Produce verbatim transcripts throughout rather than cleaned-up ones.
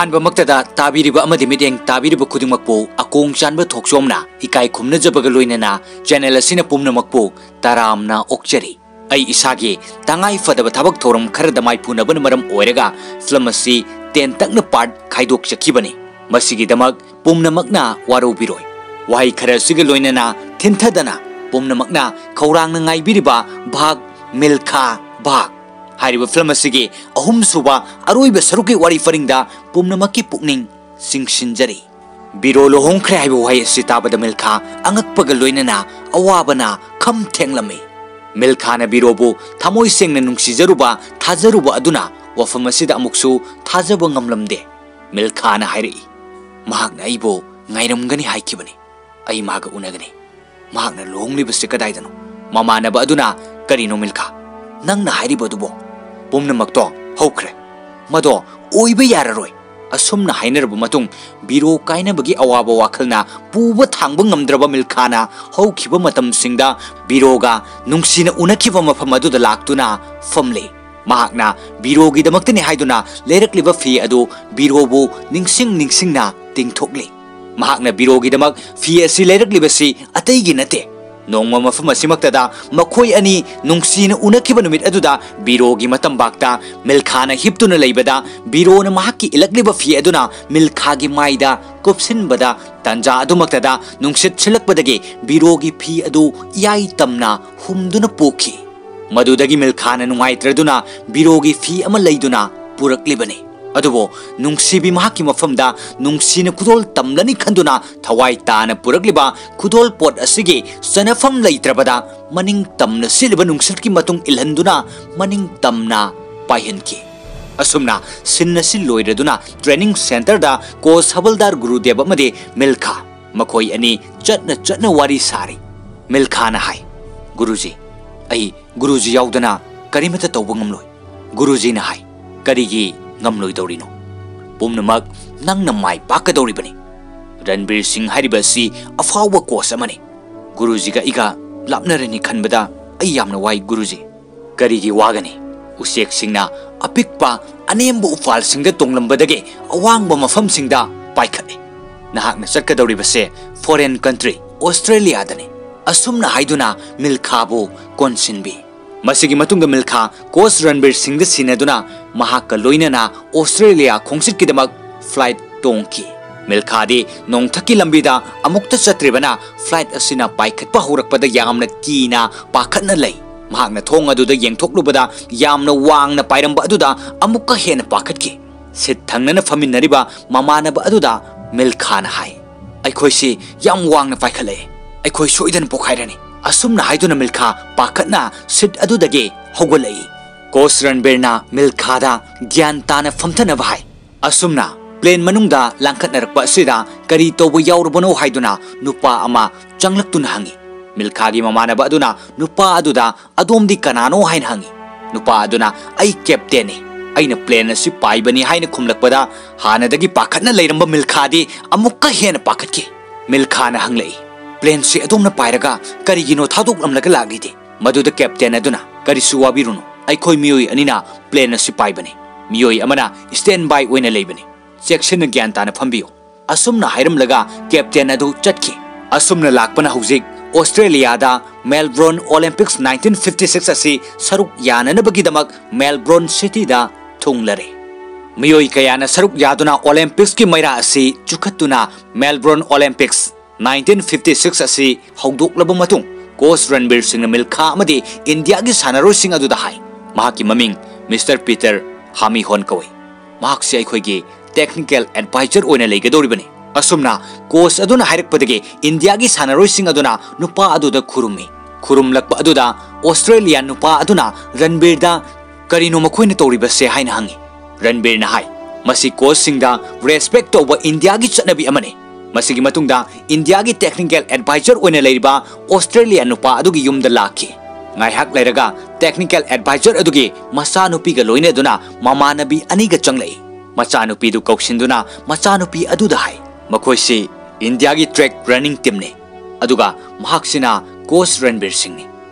ꯑꯍꯥꯟꯕꯃꯛꯇꯗ ꯇꯥꯕꯤꯔꯤꯕ ꯑꯃꯗꯤ ꯃꯤꯠꯌꯦꯡ ꯇꯥꯕꯤꯔꯤꯕ ꯈꯨꯗꯤꯡꯃꯛꯄꯨ ꯑꯀꯣꯡ ꯆꯥꯟꯕ ꯊꯣꯛꯆꯣꯝꯅ ꯏꯀꯥꯏ ꯈꯨꯝꯅꯖꯕꯒ ꯂꯣꯏꯅꯅ channel ꯑꯁꯤꯅ ꯄꯨꯝꯅꯃꯛꯄꯨ ꯇꯔꯥꯝꯅ ꯑꯣꯛꯆꯔꯤ꯫ ꯑꯩ ꯏꯁꯥꯒꯤ ꯇꯉꯥꯏ ꯐꯗꯕ ꯊꯕꯛ ꯊꯧꯔꯝ ꯈꯔꯗ ꯃꯥꯏꯄꯨꯅꯕꯅ ꯃꯔꯝ ꯑꯣꯏꯔꯒ film ꯑꯁꯤ ꯇꯦꯟꯇꯛꯅ part ꯈꯥꯏꯗꯣꯛꯆꯈꯤꯕꯅꯤ꯫ ꯃꯁꯤꯒꯤꯗꯃꯛ ꯄꯨꯝꯅꯃꯛꯅ ꯋꯥꯔꯧꯕꯤꯔꯣꯏ꯫ ꯋꯥꯍꯩ ꯈꯔ ꯑꯁꯤꯒ ꯂꯣꯏꯅꯅ ꯊꯤꯟꯊꯗꯅ ꯄꯨꯝꯅꯃꯛꯅ ꯈꯧꯔꯥꯡꯅ ꯉꯥꯏꯕꯤꯔꯤꯕ ꯚꯥꯒ ꯃꯤꯜꯈꯥ ꯚꯥꯒ ꯍꯥꯏꯔꯤꯕ film ꯑꯁꯤꯒꯤ ꯑꯍꯨꯝꯁꯨꯕ ꯑꯔꯣꯏꯕ ꯁꯔꯨꯛꯀꯤ ꯋꯥꯔꯤ ꯄꯔꯤꯡꯗ ꯄꯨꯝꯅꯃꯛꯀꯤ ꯄꯨꯛꯅꯤꯡ ꯆꯤꯡꯁꯤꯟꯖꯔꯤ꯫ ꯕꯤꯔꯣ ꯂꯨꯍꯣꯡꯈ꯭ꯔꯦ ꯍꯥꯏꯕ ꯋꯥꯍꯩ ꯑꯁꯤ ꯇꯥꯕꯗ ꯃꯤꯜꯈꯥ ꯑꯉꯛꯄꯒ ꯂꯣꯏꯅꯅ ꯑꯋꯥꯕꯅ ꯈꯝ ꯊꯦꯡꯂꯝꯃꯤ꯫ ꯃꯤꯜꯈꯥꯅ ꯕꯤꯔꯣꯕꯨ ꯊꯃꯣꯏ ꯁꯦꯡꯅ ꯅꯨꯡꯁꯤꯖꯔꯨꯕ, ꯊꯥꯖꯔꯨꯕ ꯑꯗꯨꯅ ꯋꯥꯐꯝ ꯑꯁꯤꯗ ꯑꯃꯨꯛꯁꯨ ꯊꯥꯖꯕ ꯉꯝꯂꯝꯗꯦ꯫ ꯃꯤꯜꯈꯥꯅ ꯍꯥꯏꯔꯛꯏ, "ꯃꯍꯥꯛꯅ ꯑꯩꯕꯨ ꯉꯥꯏꯔꯝꯒꯅꯤ ꯍꯥꯏꯈꯤꯕꯅꯤ꯫ ꯑꯩ ꯃꯍꯥꯛꯀ ꯎꯅꯒꯅꯤ꯫ ꯃꯍꯥꯛꯅ ꯂꯨꯍꯣꯡꯂꯤꯕꯁꯤ ꯀꯗꯥꯏꯗꯅꯣ?" ꯃꯃꯥꯟꯅꯕ ꯑꯗꯨꯅ, "ꯀꯔꯤꯅꯣ ꯃꯤꯜꯈꯥ? ꯅꯪꯅ ꯍꯥꯏꯔꯤꯕ ꯑꯗꯨꯕꯣ? ꯄꯨꯝꯅꯃꯛꯇꯣ ꯍꯧꯈ꯭ꯔꯦ꯫ ꯃꯗꯣ ꯑꯣꯏꯕ ꯌꯥꯔꯔꯣꯏ꯫" ꯑꯁꯨꯝꯅ ꯍꯥꯏꯅꯔꯕ ꯃꯇꯨꯡ, ꯕꯤꯔꯣ ꯀꯥꯏꯅꯕꯒꯤ ꯑꯋꯥꯕ ꯋꯥꯈꯜꯅ ꯄꯨꯕ ꯊꯥꯡꯕ ꯉꯝꯗ꯭ꯔꯕ ꯃꯤꯜꯈꯥꯅ ꯍꯧꯈꯤꯕ ꯃꯇꯝꯁꯤꯡꯗ ꯕꯤꯔꯣꯒ ꯅꯨꯡꯁꯤꯅ ꯎꯅꯈꯤꯕ ꯃꯐꯝ ꯑꯗꯨꯗ ꯂꯥꯛꯇꯨꯅ ꯐꯝꯂꯤ꯫ ꯃꯍꯥꯛꯅ ꯕꯤꯔꯣꯒꯤꯗꯃꯛꯇꯅꯤ ꯍꯥꯏꯗꯨꯅ ꯂꯩꯔꯛꯂꯤꯕ ꯐꯤ ꯑꯗꯨ ꯕꯤꯔꯣꯕꯨ ꯅꯤꯡꯁꯤꯡ ꯅꯤꯡꯁꯤꯡꯅ ꯇꯤꯡꯊꯣꯛꯂꯤ꯫ ꯃꯍꯥꯛꯅ ꯕꯤꯔꯣꯒꯤꯗꯃꯛ ꯐꯤ ꯑꯁꯤ ꯂꯩꯔꯛꯂꯤꯕꯁꯤ ꯑꯇꯩꯒꯤ ꯅꯠꯇꯦ꯫ ꯅꯣꯡꯃ ꯃꯐꯝ ꯑꯁꯤꯃꯛꯇꯗ ꯃꯈꯣꯏ ꯑꯅꯤ ꯅꯨꯡꯁꯤꯅ ꯎꯅꯈꯤꯕ ꯅꯨꯃꯤꯠ ꯑꯗꯨꯗ ꯕꯤꯔꯣꯒꯤ ꯃꯇꯝꯕꯥꯛꯇ ꯃꯤꯜꯈꯥꯅ ꯍꯤꯞꯇꯨꯅ ꯂꯩꯕꯗ ꯕꯤꯔꯣꯅ ꯃꯍꯥꯛꯀꯤ ꯏꯜꯂꯛꯂꯤꯕ ꯐꯤ ꯑꯗꯨꯅ ꯃꯤꯜꯈꯥꯒꯤ ꯃꯥꯏꯗ ꯀꯨꯞꯁꯤꯟꯕꯗ ꯇꯟꯖꯥ ꯑꯗꯨꯃꯛꯇꯗ ꯅꯨꯡꯁꯤꯠ ꯁꯤꯜꯂꯛꯄꯗꯒꯤ ꯕꯤꯔꯣꯒꯤ ꯐꯤ ꯑꯗꯨ ꯏꯌꯥꯏ ꯇꯝꯅ ꯍꯨꯝꯗꯨꯅ ꯄꯣꯛꯈꯤ꯫ ꯃꯗꯨꯗꯒꯤ ꯃꯤꯜꯈꯥꯅ ꯅꯨꯡꯉꯥꯏꯇ꯭ꯔꯗꯨꯅ ꯕꯤꯔꯣꯒꯤ ꯐꯤ ꯑꯃ ꯂꯩꯗꯨꯅ ꯄꯨꯔꯛꯂꯤꯕꯅꯤ꯫ ꯑꯗꯨꯕꯨ ꯅꯨꯡꯁꯤꯕꯤ ꯃꯍꯥꯛꯀꯤ ꯃꯐꯝꯗ ꯅꯨꯡꯁꯤꯅ ꯈꯨꯗꯣꯜ ꯇꯝꯂꯅꯤ ꯈꯟꯗꯨꯅ ꯊꯋꯥꯏ ꯇꯥꯅ ꯄꯨꯔꯛꯂꯤꯕ ꯈꯨꯗꯣꯜ ꯄꯣꯠ ꯑꯁꯤꯒꯤ ꯆꯅꯐꯝ ꯂꯩꯇ꯭ꯔꯕꯗ ꯃꯅꯤꯡ ꯇꯝꯅ ꯁꯤꯠꯂꯤꯕ ꯅꯨꯡꯁꯤꯠꯀꯤ ꯃꯇꯨꯡ ꯏꯜꯍꯟꯗꯨꯅ ꯃꯅꯤꯡ ꯇꯝꯅ ꯄꯥꯏꯍꯟꯈꯤ꯫ ꯑꯁꯨꯝꯅ scene ꯑꯁꯤ ꯂꯣꯏꯔꯗꯨꯅ training centreꯗ coach ꯍꯕꯜꯗꯥꯔ ꯒꯨꯔꯨꯗꯦꯕ ꯑꯃꯗꯤ ꯃꯤꯜꯈꯥ ꯃꯈꯣꯏ ꯑꯅꯤ ꯆꯠꯅ ꯆꯠꯅ ꯋꯥꯔꯤ ꯁꯥꯔꯤ꯫ ꯃꯤꯜꯈꯥꯅ ꯍꯥꯏ, "ꯒꯨꯔꯨꯖꯤ, ꯑꯩ ꯒꯨꯔꯨꯖꯤ ꯌꯥꯎꯗꯅ ꯀꯔꯤꯃꯠꯇ ꯇꯧꯕ ꯉꯝꯂꯣꯏ꯫" ꯒꯨꯔꯨꯖꯤꯅ ꯍꯥꯏ, "ꯀꯔꯤꯒꯤ ꯉꯝꯂꯣꯏꯗꯧꯔꯤꯅꯣ? ꯄꯨꯝꯅꯃꯛ ꯅꯪꯅ ꯃꯥꯏ ꯄꯥꯛꯀꯗꯧꯔꯤꯕꯅꯤ꯫ ꯔꯟꯕꯤꯔ ꯁꯤꯡ ꯍꯥꯏꯔꯤꯕ ꯑꯁꯤ ꯑꯐꯥꯎꯕ coach ꯑꯃꯅꯤ꯫ ꯒꯨꯔꯨꯖꯤꯒ ꯑꯩꯒ ꯂꯥꯞꯅꯔꯅꯤ ꯈꯟꯕꯗ ꯑꯩ ꯌꯥꯝꯅ ꯋꯥꯏ ꯒꯨꯔꯨꯖꯤ꯫" "ꯀꯔꯤꯒꯤ ꯋꯥꯒꯅꯤ? ꯎꯆꯦꯛꯁꯤꯡꯅ ꯑꯄꯤꯛꯄ ꯑꯅꯦꯝꯕ ꯎꯄꯥꯜꯁꯤꯡꯗ ꯇꯣꯡꯂꯝꯕꯗꯒꯤ ꯑꯋꯥꯡꯕ ꯃꯐꯝꯁꯤꯡꯗ ꯄꯥꯏꯈꯠꯂꯤ꯫ ꯅꯍꯥꯛꯅ ꯆꯠꯀꯗꯧꯔꯤꯕꯁꯦ foreign country, Australia ꯗꯅꯤ꯫ ꯑꯁꯨꯝꯅ ꯍꯥꯏꯗꯨꯅ ꯃꯤꯜꯈꯥꯕꯨ ꯀꯣꯟꯁꯤꯟꯕꯤ꯫ ꯃꯁꯤꯒꯤ ꯃꯇꯨꯡꯗ ꯃꯤꯜꯈꯥ ꯀꯣꯆ ꯔꯟꯕꯤꯔ ꯁꯤꯡꯗ ꯁꯤꯟꯅꯗꯨꯅ ꯃꯍꯥꯛꯀ ꯂꯣꯏꯅꯅ ꯑꯣꯁꯇ꯭ꯔꯦꯂꯤꯌꯥ ꯈꯣꯡꯆꯠꯀꯤꯗꯃꯛ flight ꯇꯣꯡꯈꯤ꯫ ꯃꯤꯜꯈꯥꯗꯤ ꯅꯣꯡꯊꯛꯀꯤ ꯂꯝꯕꯤꯗ ꯑꯃꯨꯛꯇ ꯆꯠꯇ꯭ꯔꯤꯕꯅ flight ꯑꯁꯤꯅ ꯄꯥꯏꯈꯠꯄ ꯍꯧꯔꯛꯄꯗ ꯌꯥꯝꯅ ꯀꯤꯅ ꯄꯥꯈꯠꯅ ꯂꯩ꯫ ꯃꯍꯥꯛꯅ ꯊꯣꯡ ꯑꯗꯨꯗ ꯌꯦꯡꯊꯣꯛꯂꯨꯕꯗ ꯌꯥꯝꯅ ꯋꯥꯡꯅ ꯄꯥꯏꯔꯝꯕ ꯑꯗꯨꯗ ꯑꯃꯨꯛꯀ ꯍꯦꯟꯅ ꯄꯥꯈꯠꯈꯤ꯫ ꯁꯤꯠ ꯊꯪꯅꯅ ꯐꯝꯃꯤꯟꯅꯔꯤꯕ ꯃꯃꯥꯟꯅꯕ ꯑꯗꯨꯗ ꯃꯤꯜꯈꯥꯅ ꯍꯥꯏ, "ꯑꯩꯈꯣꯏꯁꯤ ꯌꯥꯝ ꯋꯥꯡꯅ ꯄꯥꯏꯈꯠꯂꯛꯑꯦ꯫ ꯑꯩꯈꯣꯏ ꯁꯣꯏꯗꯅ ꯄꯣꯈꯥꯏꯔꯅꯤ꯫" ꯑꯁꯨꯝꯅ ꯍꯥꯏꯗꯨꯅ ꯃꯤꯜꯈꯥ ꯄꯥꯈꯠꯅ ꯁꯤꯠ ꯑꯗꯨꯗꯒꯤ ꯍꯧꯒꯠꯂꯛꯏ꯫ ꯀꯣꯆ ꯔꯟꯕꯤꯔꯅ ꯃꯤꯜꯈꯥꯗ ꯒ꯭ꯌꯥꯟ ꯇꯥꯅ ꯐꯝꯊꯅꯕ ꯍꯥꯏ꯫ ꯑꯁꯨꯝꯅ plane ꯃꯅꯨꯡꯗ ꯂꯥꯡꯈꯠꯅꯔꯛꯄ ꯑꯁꯤꯗ ꯀꯔꯤ ꯇꯧꯕ ꯌꯥꯎꯔꯕꯅꯣ ꯍꯥꯏꯗꯨꯅ ꯅꯨꯄꯥ ꯑꯃ ꯆꯪꯂꯛꯇꯨꯅ ꯍꯪꯉꯤ꯫ ꯃꯤꯜꯈꯥꯒꯤ ꯃꯃꯥꯟꯅꯕ ꯑꯗꯨꯅ ꯅꯨꯄꯥ ꯑꯗꯨꯗ, "ꯑꯗꯣꯝꯗꯤ ꯀꯅꯥꯅꯣ?" ꯍꯥꯏꯅ ꯍꯪꯉꯤ꯫ ꯅꯨꯄꯥ ꯑꯗꯨꯅ, "ꯑꯩ captain ꯅꯤ, ꯑꯩꯅ plane ꯑꯁꯤ ꯄꯥꯏꯕꯅꯤ" ꯍꯥꯏꯅ ꯈꯨꯝꯂꯛꯄꯗ, ꯍꯥꯟꯅꯗꯒꯤ ꯄꯥꯈꯠꯅ ꯂꯩꯔꯝꯕ ꯃꯤꯜꯈꯥꯗꯤ ꯑꯃꯨꯛꯀ ꯍꯦꯟꯅ ꯄꯥꯈꯠꯈꯤ꯫ ꯃꯤꯜꯈꯥꯅ ꯍꯪꯂꯛꯏ, "Plane ꯁꯤ ꯑꯗꯣꯝꯅ ꯄꯥꯏꯔꯒ ꯀꯔꯤꯒꯤꯅꯣ ꯊꯥꯗꯣꯛꯂꯝꯂꯒ ꯂꯥꯛꯂꯤꯗꯤ?" ꯃꯗꯨꯗ captain ꯑꯗꯨꯅ, "ꯀꯔꯤꯁꯨ ꯋꯥꯕꯤꯔꯨꯅꯨ, ꯑꯩꯈꯣꯏ ꯃꯤꯑꯣꯏ ꯑꯅꯤꯅ plane ꯑꯁꯤ ꯄꯥꯏꯕꯅꯤ꯫ ꯃꯤꯑꯣꯏ ꯑꯃꯅ standby ꯑꯣꯏꯅ ꯂꯩꯕꯅꯤ꯫ ꯆꯦꯛꯁꯤꯟꯅ ꯒ꯭ꯌꯥꯟ ꯇꯥꯅ ꯐꯝꯕꯤꯌꯨ꯫" ꯑꯁꯨꯝꯅ ꯍꯥꯏꯔꯝꯂꯒ captain ꯑꯗꯨ ꯆꯠꯈꯤ꯫ ꯑꯁꯨꯝꯅ ꯂꯥꯛꯄꯅ ꯍꯧꯖꯤꯛ ꯑꯣꯁꯇ꯭ꯔꯦꯂꯤꯌꯥꯗ Melbourne Olympics nineteen fifty six ꯑꯁꯤ ꯁꯔꯨꯛ ꯌꯥꯅꯅꯕꯒꯤꯗꯃꯛ Melbourne city ꯗ ꯊꯨꯡꯂꯔꯦ꯫ ꯃꯤꯑꯣꯏ ꯀꯌꯥꯅ ꯁꯔꯨꯛ ꯌꯥꯗꯨꯅ Olympics ꯀꯤ ꯃꯩꯔꯥ ꯑꯁꯤ ꯆꯨꯈꯠꯇꯨꯅ Melbourne Olympics nineteen fifty six ꯑꯁꯤ ꯍꯧꯗꯣꯛꯂꯕ ꯃꯇꯨꯡ, ꯀꯣꯆ ꯔꯟꯕꯤꯔ ꯁꯤꯡꯅ ꯃꯤꯜꯈꯥ ꯑꯃꯗꯤ ꯏꯟꯗꯤꯌꯥꯒꯤ ꯁꯥꯟꯅꯔꯣꯏꯁꯤꯡ ꯑꯗꯨꯗ ꯍꯥꯏ, "ꯃꯍꯥꯛꯀꯤ ꯃꯃꯤꯡ Mister Peter Hamihon ꯀꯧꯏ꯫ ꯃꯍꯥꯛꯁꯤ ꯑꯩꯈꯣꯏꯒꯤ technical advisor ꯑꯣꯏꯅ ꯂꯩꯒꯗꯧꯔꯤꯕꯅꯤ꯫" ꯑꯁꯨꯝꯅ ꯀꯣꯆ ꯑꯗꯨꯅ ꯍꯥꯏꯔꯛꯄꯗꯒꯤ ꯏꯟꯗꯤꯌꯥꯒꯤ ꯁꯥꯟꯅꯔꯣꯏꯁꯤꯡ ꯑꯗꯨꯅ ꯅꯨꯄꯥ ꯑꯗꯨꯗ ꯈꯨꯔꯨꯝꯃꯤ꯫ ꯈꯨꯔꯨꯝꯂꯛꯄ ꯑꯗꯨꯗ ꯑꯣꯁꯇ꯭ꯔꯦꯂꯤꯌꯥ ꯅꯨꯄꯥ ꯑꯗꯨꯅ ꯔꯟꯕꯤꯔꯗ, "ꯀꯔꯤꯅꯣ ꯃꯈꯣꯏꯅ ꯇꯧꯔꯤꯕꯁꯦ?" ꯍꯥꯏꯅ ꯍꯪꯉꯤ꯫ ꯔꯟꯕꯤꯔꯅ ꯍꯥꯏ, "ꯃꯁꯤ ꯀꯣꯆꯁꯤꯡꯗ respect ꯇꯧꯕ ꯏꯟꯗꯤꯌꯥꯒꯤ ꯆꯠꯅꯕꯤ ꯑꯃꯅꯤ꯫" ꯃꯁꯤꯒꯤ ꯃꯇꯨꯡꯗ ꯏꯟꯗꯤꯌꯥꯒꯤ technical advisor ꯑꯣꯏꯅ ꯂꯩꯔꯤꯕ ꯑꯣꯁꯇ꯭ꯔꯦꯂꯤꯌꯥ ꯅꯨꯄꯥ ꯑꯗꯨꯒꯤ ꯌꯨꯝꯗ ꯂꯥꯛꯈꯤ꯫ ꯉꯥꯏꯍꯥꯛ ꯂꯩꯔꯒ technical advisor ꯑꯗꯨꯒꯤ ꯃꯆꯥꯅꯨꯄꯤꯒ ꯂꯣꯏꯅꯗꯨꯅ ꯃꯃꯥꯟꯅꯕꯤ ꯑꯅꯤꯒ ꯆꯪꯂꯛꯏ꯫ ꯃꯆꯥꯅꯨꯄꯤꯗꯨ ꯀꯧꯁꯤꯟꯗꯨꯅ ꯃꯆꯥꯅꯨꯄꯤ ꯑꯗꯨꯗ ꯍꯥꯏ, "ꯃꯈꯣꯏꯁꯤ ꯏꯟꯗꯤꯌꯥꯒꯤ track running team ꯅꯤ꯫ ꯑꯗꯨꯒ ꯃꯍꯥꯛꯁꯤꯅ ꯀꯣꯆ ꯔꯟꯕꯤꯔ ꯁꯤꯡꯅꯤ꯫"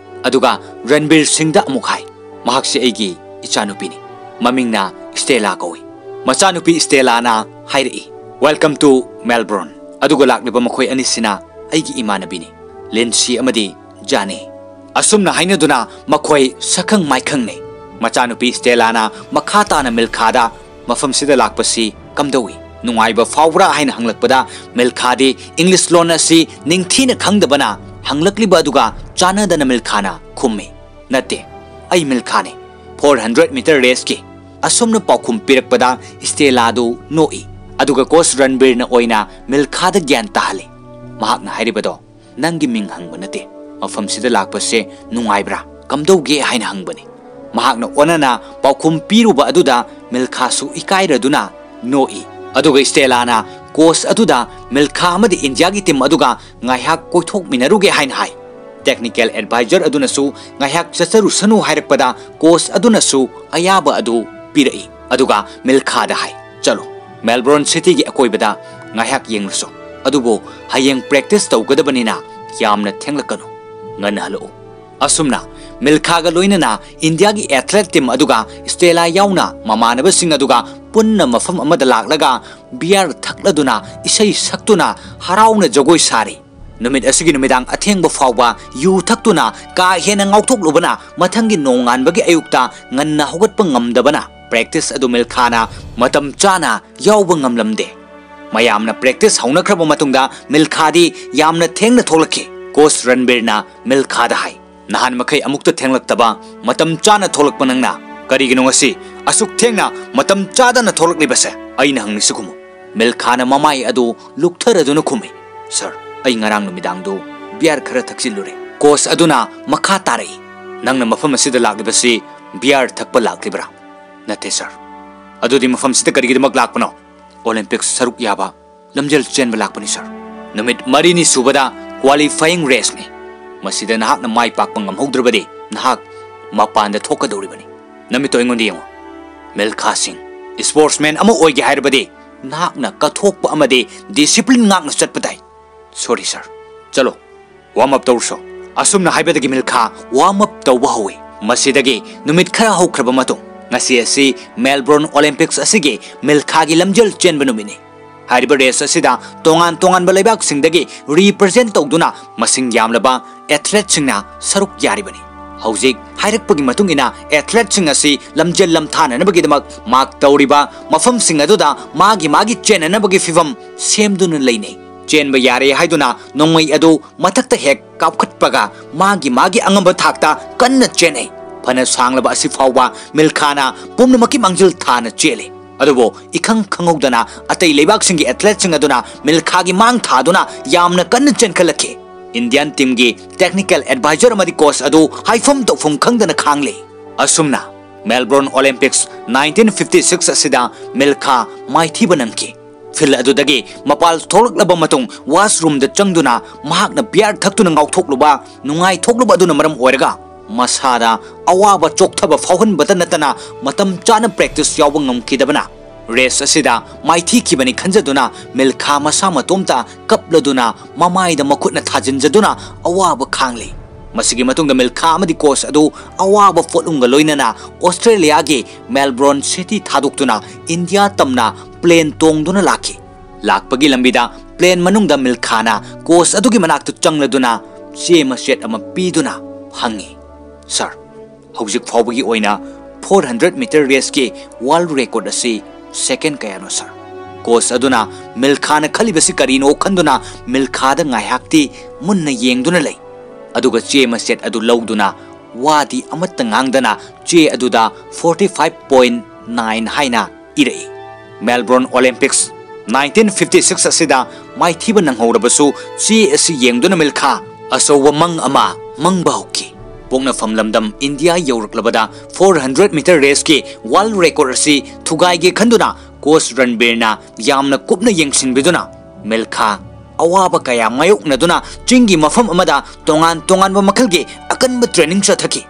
ꯑꯗꯨꯒ ꯔꯟꯕꯤꯔ ꯁꯤꯡꯗ ꯑꯃꯨꯛ ꯍꯥꯏ, "ꯃꯍꯥꯛꯁꯤ ꯑꯩꯒꯤ ꯏꯆꯥꯅꯨꯄꯤꯅꯤ꯫ ꯃꯃꯤꯡꯅ ꯁ꯭ꯇꯦꯂꯥ ꯀꯧꯏ꯫ ꯃꯆꯥꯅꯨꯄꯤ ꯁ꯭ꯇꯦꯂꯥꯅ ꯍꯥꯏꯔꯛꯏ, "Welcome to Melbourne꯫ ꯑꯗꯨꯒ ꯂꯥꯛꯂꯤꯕ ꯃꯈꯣꯏ ꯑꯅꯤꯁꯤꯅ ꯑꯩꯒꯤ ꯏꯃꯥꯟꯅꯕꯤꯅꯤ, ꯂꯤꯟꯁꯤ ꯑꯃꯗꯤ ꯖꯥꯅꯤ꯫" ꯑꯁꯨꯝꯅ ꯍꯥꯏꯅꯗꯨꯅ ꯃꯈꯣꯏ ꯁꯛꯈꯪ ꯃꯥꯏꯈꯪꯅꯩ꯫ ꯃꯆꯥꯅꯨꯄꯤ ꯁ꯭ꯇꯦꯂꯥꯅ ꯃꯈꯥ ꯇꯥꯅ ꯃꯤꯜꯈꯥꯗ, "ꯃꯐꯝꯁꯤꯗ ꯂꯥꯛꯄꯁꯤ ꯀꯝꯗꯧꯏ? ꯅꯨꯡꯉꯥꯏꯕ ꯐꯥꯎꯕ꯭ꯔꯥ?" ꯍꯥꯏꯅ ꯍꯪꯂꯛꯄꯗ, ꯃꯤꯜꯈꯥꯗꯤ ꯏꯪꯂꯤꯁ ꯂꯣꯟ ꯑꯁꯤ ꯅꯤꯡꯊꯤꯅ ꯈꯪꯗꯕꯅ ꯍꯪꯂꯛꯂꯤꯕ ꯑꯗꯨꯒ ꯆꯥꯟꯅꯗꯅ ꯃꯤꯜꯈꯥꯅ ꯈꯨꯝꯃꯤ, "ꯅꯠꯇꯦ, ꯑꯩ ꯃꯤꯜꯈꯥꯅꯤ꯫ Four hundred meter race ꯀꯤ꯫" ꯑꯁꯨꯝꯅ ꯄꯥꯎꯈꯨꯝ ꯄꯤꯔꯛꯄꯗ ꯁ꯭ꯇꯦꯂꯥꯗꯨ ꯅꯣꯛꯏ꯫ ꯑꯗꯨꯒ ꯀꯣꯆ ꯔꯟꯕꯤꯔꯅ ꯑꯣꯏꯅ ꯃꯤꯜꯈꯥꯗ ꯒ꯭ꯌꯥꯟ ꯇꯥꯍꯜꯂꯤ꯫ ꯃꯍꯥꯛꯅ ꯍꯥꯏꯔꯤꯕꯗꯣ, "ꯅꯪꯒꯤ ꯃꯤꯡ ꯍꯪꯕ ꯅꯠꯇꯦ, ꯃꯐꯝꯁꯤꯗ ꯂꯥꯛꯄꯁꯦ ꯅꯨꯡꯉꯥꯏꯕ꯭ꯔꯥ, ꯀꯝꯗꯧꯒꯦ ꯍꯥꯏꯅ ꯍꯪꯕꯅꯤ꯫" ꯃꯍꯥꯛꯅ ꯑꯣꯟꯅꯅ ꯄꯥꯎꯈꯨꯝ ꯄꯤꯔꯨꯕ ꯑꯗꯨꯗ ꯃꯤꯜꯈꯥꯁꯨ ꯏꯀꯥꯏꯔꯗꯨꯅ ꯅꯣꯛꯏ꯫ ꯑꯗꯨꯒ ꯁ꯭ꯇꯦꯂꯥꯅ ꯀꯣꯆ ꯑꯗꯨꯗ ꯃꯤꯜꯈꯥ ꯑꯃꯗꯤ ꯏꯟꯗꯤꯌꯥꯒꯤ ꯇꯤꯝ ꯑꯗꯨꯒ ꯉꯥꯏꯍꯥꯛ ꯀꯣꯏꯊꯣꯛꯃꯤꯟꯅꯔꯨꯒꯦ ꯍꯥꯏꯅ ꯍꯥꯏ꯫ ꯇꯦꯛꯅꯤꯀꯦꯜ ꯑꯦꯗꯚꯥꯏꯖꯔ ꯑꯗꯨꯅꯁꯨ ꯉꯥꯏꯍꯥꯛ ꯆꯠꯆꯔꯨꯁꯅꯨ ꯍꯥꯏꯔꯛꯄꯗ ꯀꯣꯆ ꯑꯗꯨꯅꯁꯨ ꯑꯌꯥꯕ ꯑꯗꯨ ꯄꯤꯔꯛꯏ꯫ ꯑꯗꯨꯒ ꯃꯤꯜꯈꯥꯗ ꯍꯥꯏ, "ꯆꯠꯂꯣ, ꯃꯦꯜꯕꯣꯔꯟ ꯁꯤꯇꯤꯒꯤ ꯑꯀꯣꯏꯕꯗ ꯉꯥꯏꯍꯥꯛ ꯌꯦꯡꯂꯨꯁꯣ꯫ ꯑꯗꯨꯕꯨ ꯍꯌꯦꯡ ꯄ꯭ꯔꯦꯛꯇꯤꯁ ꯇꯧꯒꯗꯕꯅꯤꯅ ꯌꯥꯝꯅ ꯊꯦꯡꯂꯛꯀꯅꯨ, ꯉꯟꯅ ꯍꯜꯂꯛꯎ꯫" ꯑꯁꯨꯝꯅ ꯃꯤꯜꯈꯥꯒ ꯂꯣꯏꯅꯅ ꯏꯟꯗꯤꯌꯥꯒꯤ ꯑꯦꯊꯂꯦꯠ ꯇꯤꯝ ꯑꯗꯨꯒ ꯁ꯭ꯇꯦꯂꯥ ꯌꯥꯎꯅ ꯃꯃꯥꯟꯅꯕꯁꯤꯡ ꯑꯗꯨꯒ ꯄꯨꯟꯅ ꯃꯐꯝ ꯑꯃꯗ ꯂꯥꯛꯂꯒ ꯕꯤꯌꯥꯔ ꯊꯛꯂꯗꯨꯅ, ꯏꯁꯩ ꯁꯛꯇꯨꯅ, ꯍꯔꯥꯎꯅ ꯖꯒꯣꯏ ꯁꯥꯔꯤ꯫ ꯅꯨꯃꯤꯠ ꯑꯁꯤꯒꯤ ꯅꯨꯃꯤꯗꯥꯡ ꯑꯊꯦꯡꯕ ꯐꯥꯎꯕ ꯌꯨ ꯊꯛꯇꯨꯅ ꯀꯥ ꯍꯦꯟꯅ ꯉꯥꯎꯊꯣꯛꯂꯨꯕꯅ ꯃꯊꯪꯒꯤ ꯅꯣꯡꯉꯥꯟꯕꯒꯤ ꯑꯌꯨꯛꯇ ꯉꯟꯅ ꯍꯧꯒꯠꯄ ꯉꯝꯗꯕꯅ ꯄ꯭ꯔꯦꯛꯇꯤꯁ ꯑꯗꯨ ꯃꯤꯜꯈꯥꯅ ꯃꯇꯝ ꯆꯥꯅ ꯌꯥꯎꯕ ꯉꯝꯂꯝꯗꯦ꯫ ꯃꯌꯥꯝꯅ ꯄ꯭ꯔꯦꯛꯇꯤꯁ ꯍꯧꯅꯈ꯭ꯔꯕ ꯃꯇꯨꯡꯗ ꯃꯤꯜꯈꯥꯗꯤ ꯌꯥꯝꯅ ꯊꯦꯡꯅ ꯊꯣꯛꯂꯛꯈꯤ꯫ ꯀꯣꯆ ꯔꯟꯕꯤꯔꯅ ꯃꯤꯜꯈꯥꯗ ꯍꯥꯏ, "ꯅꯍꯥꯟ ꯃꯈꯩ ꯑꯃꯨꯛꯇ ꯊꯦꯡꯂꯛꯇꯕ ꯃꯇꯝ ꯆꯥꯅ ꯊꯣꯛꯂꯛꯄ ꯅꯪꯅ ꯀꯔꯤꯒꯤꯅꯣ ꯉꯁꯤ ꯑꯁꯨꯛ ꯊꯦꯡꯅ ꯃꯇꯝ ꯆꯥꯗꯅ ꯊꯣꯛꯂꯛꯂꯤꯕꯁꯦ? ꯑꯩꯅ ꯍꯪꯂꯤꯁꯤ ꯈꯨꯝꯃꯨ꯫" ꯃꯤꯜꯈꯥꯅ ꯃꯃꯥꯏ ꯑꯗꯨ ꯂꯨꯛꯊꯔꯗꯨꯅ ꯈꯨꯝꯃꯤ, "ꯁꯔ, ꯑꯩ ꯉꯔꯥꯡ ꯅꯨꯃꯤꯗꯥꯡꯗꯨ ꯕꯤꯌꯥꯔ ꯈꯔ ꯊꯛꯆꯤꯜꯂꯨꯔꯦ꯫" ꯀꯣꯆ ꯑꯗꯨꯅ ꯃꯈꯥ ꯇꯥꯔꯛꯏ, "ꯅꯪꯅ ꯃꯐꯝ ꯑꯁꯤꯗ ꯂꯥꯛꯂꯤꯕꯁꯤ ꯕꯤꯌꯥꯔ ꯊꯛꯄ ꯂꯥꯛꯂꯤꯕ꯭ꯔꯥ?" "ꯅꯠꯇꯦ ꯁꯔ꯫" "ꯑꯗꯨꯗꯤ ꯃꯐꯝꯁꯤꯗ ꯀꯔꯤꯒꯤꯗꯃꯛ ꯂꯥꯛꯄꯅꯣ?" "ꯑꯣꯂꯦꯝꯄꯤꯛꯁ ꯁꯔꯨꯛ ꯌꯥꯕ ꯂꯝꯖꯦꯜ ꯆꯦꯟꯕ ꯂꯥꯛꯄꯅꯤ ꯁꯔ꯫ ꯅꯨꯃꯤꯠ ꯃꯔꯤꯅꯤ ꯁꯨꯕꯗ ꯀ꯭ꯋꯥꯂꯤꯐꯥꯏꯌꯤꯡ ꯔꯦꯁꯅꯤ꯫ ꯃꯁꯤꯗ ꯅꯍꯥꯛꯅ ꯃꯥꯏ ꯄꯥꯛꯄ ꯉꯝꯍꯧꯗ꯭ꯔꯕꯗꯤ ꯅꯍꯥꯛ ꯃꯄꯥꯟꯗ ꯊꯣꯛꯀꯗꯧꯔꯤꯕꯅꯤ꯫ ꯅꯃꯤꯠꯇꯣ ꯑꯩꯉꯣꯟꯗ ꯌꯦꯡꯉꯨ꯫ ꯃꯤꯜꯈꯥ ꯁꯤꯡ, ꯁ꯭ꯄꯣꯔꯠꯁꯃꯦꯟ ꯑꯃ ꯑꯣꯏꯒꯦ ꯍꯥꯏꯔꯕꯗꯤ ꯅꯍꯥꯛꯅ ꯀꯠꯊꯣꯛꯄ ꯑꯃꯗꯤ ꯗꯤꯁꯤꯄ꯭ꯂꯤꯟ ꯉꯥꯛꯅ ꯆꯠꯄ ꯇꯥꯏ꯫" "ꯁꯣꯔꯤ ꯁꯔ꯫ ꯆꯠꯂꯣ, ꯋꯥꯔꯝ ꯑꯞ ꯇꯧꯔꯨꯁꯣ꯫" ꯑꯁꯨꯝꯅ ꯍꯥꯏꯕꯗꯒꯤ ꯃꯤꯜꯈꯥ ꯋꯥꯔꯝ ꯑꯞ ꯇꯧꯕ ꯍꯧꯏ꯫ ꯃꯁꯤꯗꯒꯤ ꯅꯨꯃꯤꯠ ꯈꯔ ꯍꯧꯈ꯭ꯔꯕ ꯃꯇꯨꯡ, ꯉꯁꯤ ꯑꯁꯤ ꯃꯦꯜꯕꯣꯔꯟ ꯑꯣꯂꯤꯝꯄꯤꯛꯁ ꯑꯁꯤꯒꯤ ꯃꯤꯜꯈꯥꯒꯤ ꯂꯝꯖꯦꯜ ꯆꯦꯟꯕ ꯅꯨꯃꯤꯠꯅꯤ꯫ ꯍꯥꯏꯔꯤꯕ ꯔꯦꯁ ꯑꯁꯤꯗ ꯇꯣꯉꯥꯟ ꯇꯣꯉꯥꯟꯕ ꯂꯩꯕꯥꯛꯁꯤꯡꯗꯒꯤ ꯔꯤꯄ꯭ꯔꯖꯦꯟ ꯇꯧꯗꯨꯅ ꯃꯁꯤꯡ ꯌꯥꯝꯂꯕ ꯑꯦꯊꯂꯦꯠꯁꯤꯡꯅ ꯁꯔꯨꯛ ꯌꯥꯔꯤꯕꯅꯤ꯫ ꯍꯧꯖꯤꯛ ꯍꯥꯏꯔꯛꯄꯒꯤ ꯃꯇꯨꯡ ꯏꯟꯅ, ꯑꯦꯊꯂꯦꯠꯁꯤꯡ ꯑꯁꯤ ꯂꯝꯖꯦꯜ ꯂꯝꯊꯥꯅꯅꯕꯒꯤꯗꯃꯛ ꯃꯥꯔꯛ ꯇꯧꯔꯤꯕ ꯃꯐꯝꯁꯤꯡ ꯑꯗꯨꯗ ꯃꯥꯒꯤ ꯃꯥꯒꯤ ꯆꯦꯟꯅꯅꯕꯒꯤ ꯐꯤꯚꯝ ꯁꯦꯝꯗꯨꯅ ꯂꯩꯅꯩ꯫ ꯆꯦꯟꯕ ꯌꯥꯔꯦ ꯍꯥꯏꯗꯨꯅ ꯅꯣꯡꯃꯩ ꯑꯗꯨ ꯃꯊꯛꯇ ꯍꯦꯛ ꯀꯥꯞꯈꯠꯄꯒ ꯃꯥꯒꯤ ꯃꯥꯒꯤ ꯑꯉꯝꯕ ꯊꯥꯛꯇ ꯀꯟꯅ ꯆꯦꯟꯅꯩ꯫ ꯐꯅ ꯁꯥꯡꯂꯕ ꯑꯁꯤ ꯐꯥꯎꯕ ꯃꯤꯜꯈꯥꯅ ꯄꯨꯝꯅꯃꯛꯀꯤ ꯃꯥꯡꯖꯤꯜ ꯊꯥꯅ ꯆꯦꯜꯂꯤ꯫ ꯑꯗꯨꯕꯨ ꯏꯈꯪ ꯈꯪꯍꯧꯗꯅ ꯑꯇꯩ ꯂꯩꯕꯥꯛꯁꯤꯡꯒꯤ ꯑꯦꯊꯂꯦꯠꯁꯤꯡ ꯑꯗꯨꯅ ꯃꯤꯜꯈꯥꯒꯤ ꯃꯥꯡ ꯊꯥꯗꯨꯅ ꯌꯥꯝꯅ ꯀꯟꯅ ꯆꯦꯟꯈꯠꯂꯛꯈꯤ꯫ ꯏꯟꯗꯤꯌꯥꯟ ꯇꯤꯝꯒꯤ ꯇꯦꯛꯅꯤꯀꯦꯜ ꯑꯦꯗꯚꯥꯏꯖꯔ ꯑꯃꯗꯤ ꯀꯣꯆ ꯑꯗꯨ ꯍꯥꯏꯐꯝ ꯇꯧꯐꯝ ꯈꯪꯗꯅ ꯈꯥꯡꯂꯤ꯫ ꯑꯁꯨꯝꯅ Melbourne Olympics nineteen fifty six ꯑꯁꯤꯗ ꯃꯤꯜꯈꯥ ꯃꯥꯏꯊꯤꯕ ꯅꯪꯈꯤ꯫ ꯐꯤꯜ ꯑꯗꯨꯗꯒꯤ ꯃꯄꯥꯜ ꯊꯣꯛꯂꯛꯂꯕ ꯃꯇꯨꯡ, ꯋꯥꯁꯔꯨꯝꯗ ꯆꯪꯗꯨꯅ ꯃꯍꯥꯛꯅ ꯕꯤꯌꯥꯔ ꯊꯛꯇꯨꯅ ꯉꯥꯎꯊꯣꯛꯂꯨꯕ, ꯅꯨꯡꯉꯥꯏꯊꯣꯛꯂꯨꯕ ꯑꯗꯨꯅ ꯃꯔꯝ ꯑꯣꯏꯔꯒ ꯃꯁꯥꯗ ꯑꯋꯥꯕ ꯆꯣꯛꯊꯕ ꯐꯥꯎꯍꯟꯕꯇ ꯅꯠꯇꯅ ꯃꯇꯝ ꯆꯥꯅ ꯄ꯭ꯔꯦꯛꯇꯤꯁ ꯌꯥꯎꯕ ꯉꯝꯈꯤꯗꯕꯅ ꯔꯦꯁ ꯑꯁꯤꯗ ꯃꯥꯏꯊꯤꯈꯤꯕꯅꯤ ꯈꯟꯖꯗꯨꯅ ꯃꯤꯜꯈꯥ ꯃꯁꯥ ꯃꯇꯣꯝꯇ ꯀꯞꯂꯗꯨꯅ ꯃꯃꯥꯏꯗ ꯃꯈꯨꯠꯅ ꯊꯥꯖꯤꯟꯖꯗꯨꯅ ꯑꯋꯥꯕ ꯈꯥꯡꯂꯤ꯫ ꯃꯁꯤꯒꯤ ꯃꯇꯨꯡꯗ ꯃꯤꯜꯈꯥ ꯑꯃꯗꯤ ꯀꯣꯆ ꯑꯗꯨ ꯑꯋꯥꯕ ꯄꯣꯠꯂꯨꯝꯒ ꯂꯣꯏꯅꯅ ꯑꯣꯁꯇ꯭ꯔꯦꯂꯤꯌꯥꯒꯤ ꯃꯦꯜꯕꯣꯔꯟ ꯁꯤꯇꯤ ꯊꯥꯗꯣꯛꯇꯨꯅ ꯏꯟꯗꯤꯌꯥ ꯇꯝꯅ ꯄ꯭ꯂꯦꯟ ꯇꯣꯡꯗꯨꯅ ꯂꯥꯛꯈꯤ꯫ ꯂꯥꯛꯄꯒꯤ ꯂꯝꯕꯤꯗ ꯄ꯭ꯂꯦꯟ ꯃꯅꯨꯡꯗ ꯃꯤꯜꯈꯥꯅ ꯀꯣꯆ ꯑꯗꯨꯒꯤ ꯃꯅꯥꯛꯇ ꯆꯪꯂꯗꯨꯅ ꯆꯦ ꯃꯆꯦꯠ ꯑꯃ ꯄꯤꯗꯨꯅ ꯍꯪꯉꯤ, "ꯁꯥꯔ, ꯍꯧꯖꯤꯛ ꯐꯥꯎꯕꯒꯤ ꯑꯣꯏꯅ four hundred meter race ꯀꯤ ꯋꯥꯔꯜꯗ ꯔꯦꯀꯣꯔꯗ ꯑꯁꯤ ꯁꯦꯀꯦꯟ ꯀꯌꯥꯅꯣ, ꯁꯥꯔ?" ꯀꯣꯆ ꯑꯗꯨꯅ ꯃꯤꯜꯈꯥꯅ ꯈꯜꯂꯤꯕꯁꯤ ꯀꯔꯤꯅꯣ ꯈꯟꯗꯨꯅ ꯃꯤꯜꯈꯥꯗ ꯉꯥꯏꯍꯥꯛꯇꯤ ꯃꯨꯟꯅ ꯌꯦꯡꯗꯨꯅ ꯂꯩ꯫ ꯑꯗꯨꯒ ꯆꯦ ꯃꯆꯦꯠ ꯑꯗꯨ ꯂꯧꯗꯨꯅ ꯋꯥꯗꯤ ꯑꯃꯠꯇ ꯉꯥꯡꯗꯅ ꯆꯦ ꯑꯗꯨꯗ forty five point nine ꯍꯥꯏꯅ ꯏꯔꯛꯏ꯫ Melbourne Olympics nineteen fifty six ꯑꯁꯤꯗ ꯃꯥꯏꯊꯤꯕ ꯅꯪꯍꯧꯔꯕꯁꯨ, ꯆꯦ ꯑꯁꯤ ꯌꯦꯡꯗꯨꯅ ꯃꯤꯜꯈꯥ ꯑꯆꯧꯕ ꯃꯪ ꯑꯃ ꯃꯪꯕ ꯍꯧꯈꯤ꯫ ꯄꯣꯛꯅꯐꯝ ꯂꯝꯗꯝ ꯏꯟꯗꯤꯌꯥ ꯌꯧꯔꯛꯂꯕꯗ four hundred meter race ꯀꯤ ꯋꯥꯔꯜꯗ ꯔꯦꯀꯣꯔꯗ ꯑꯁꯤ ꯊꯨꯒꯥꯏꯒꯦ ꯈꯟꯗꯨꯅ ꯀꯣꯆ ꯔꯟꯕꯤꯔꯅ ꯌꯥꯝꯅ ꯀꯨꯞꯅ ꯌꯦꯡꯁꯤꯟꯕꯤꯗꯨꯅ ꯃꯤꯜꯈꯥ ꯑꯋꯥꯕ ꯀꯌꯥ ꯃꯥꯌꯣꯛꯅꯗꯨꯅ ꯆꯤꯡꯒꯤ ꯃꯐꯝ ꯑꯃꯗ ꯇꯣꯉꯥꯟ ꯇꯣꯉꯥꯟꯕ ꯃꯈꯜꯒꯤ ꯑꯀꯟꯕ ꯇ꯭ꯔꯦꯅꯤꯡ ꯆꯠꯊꯈꯤ꯫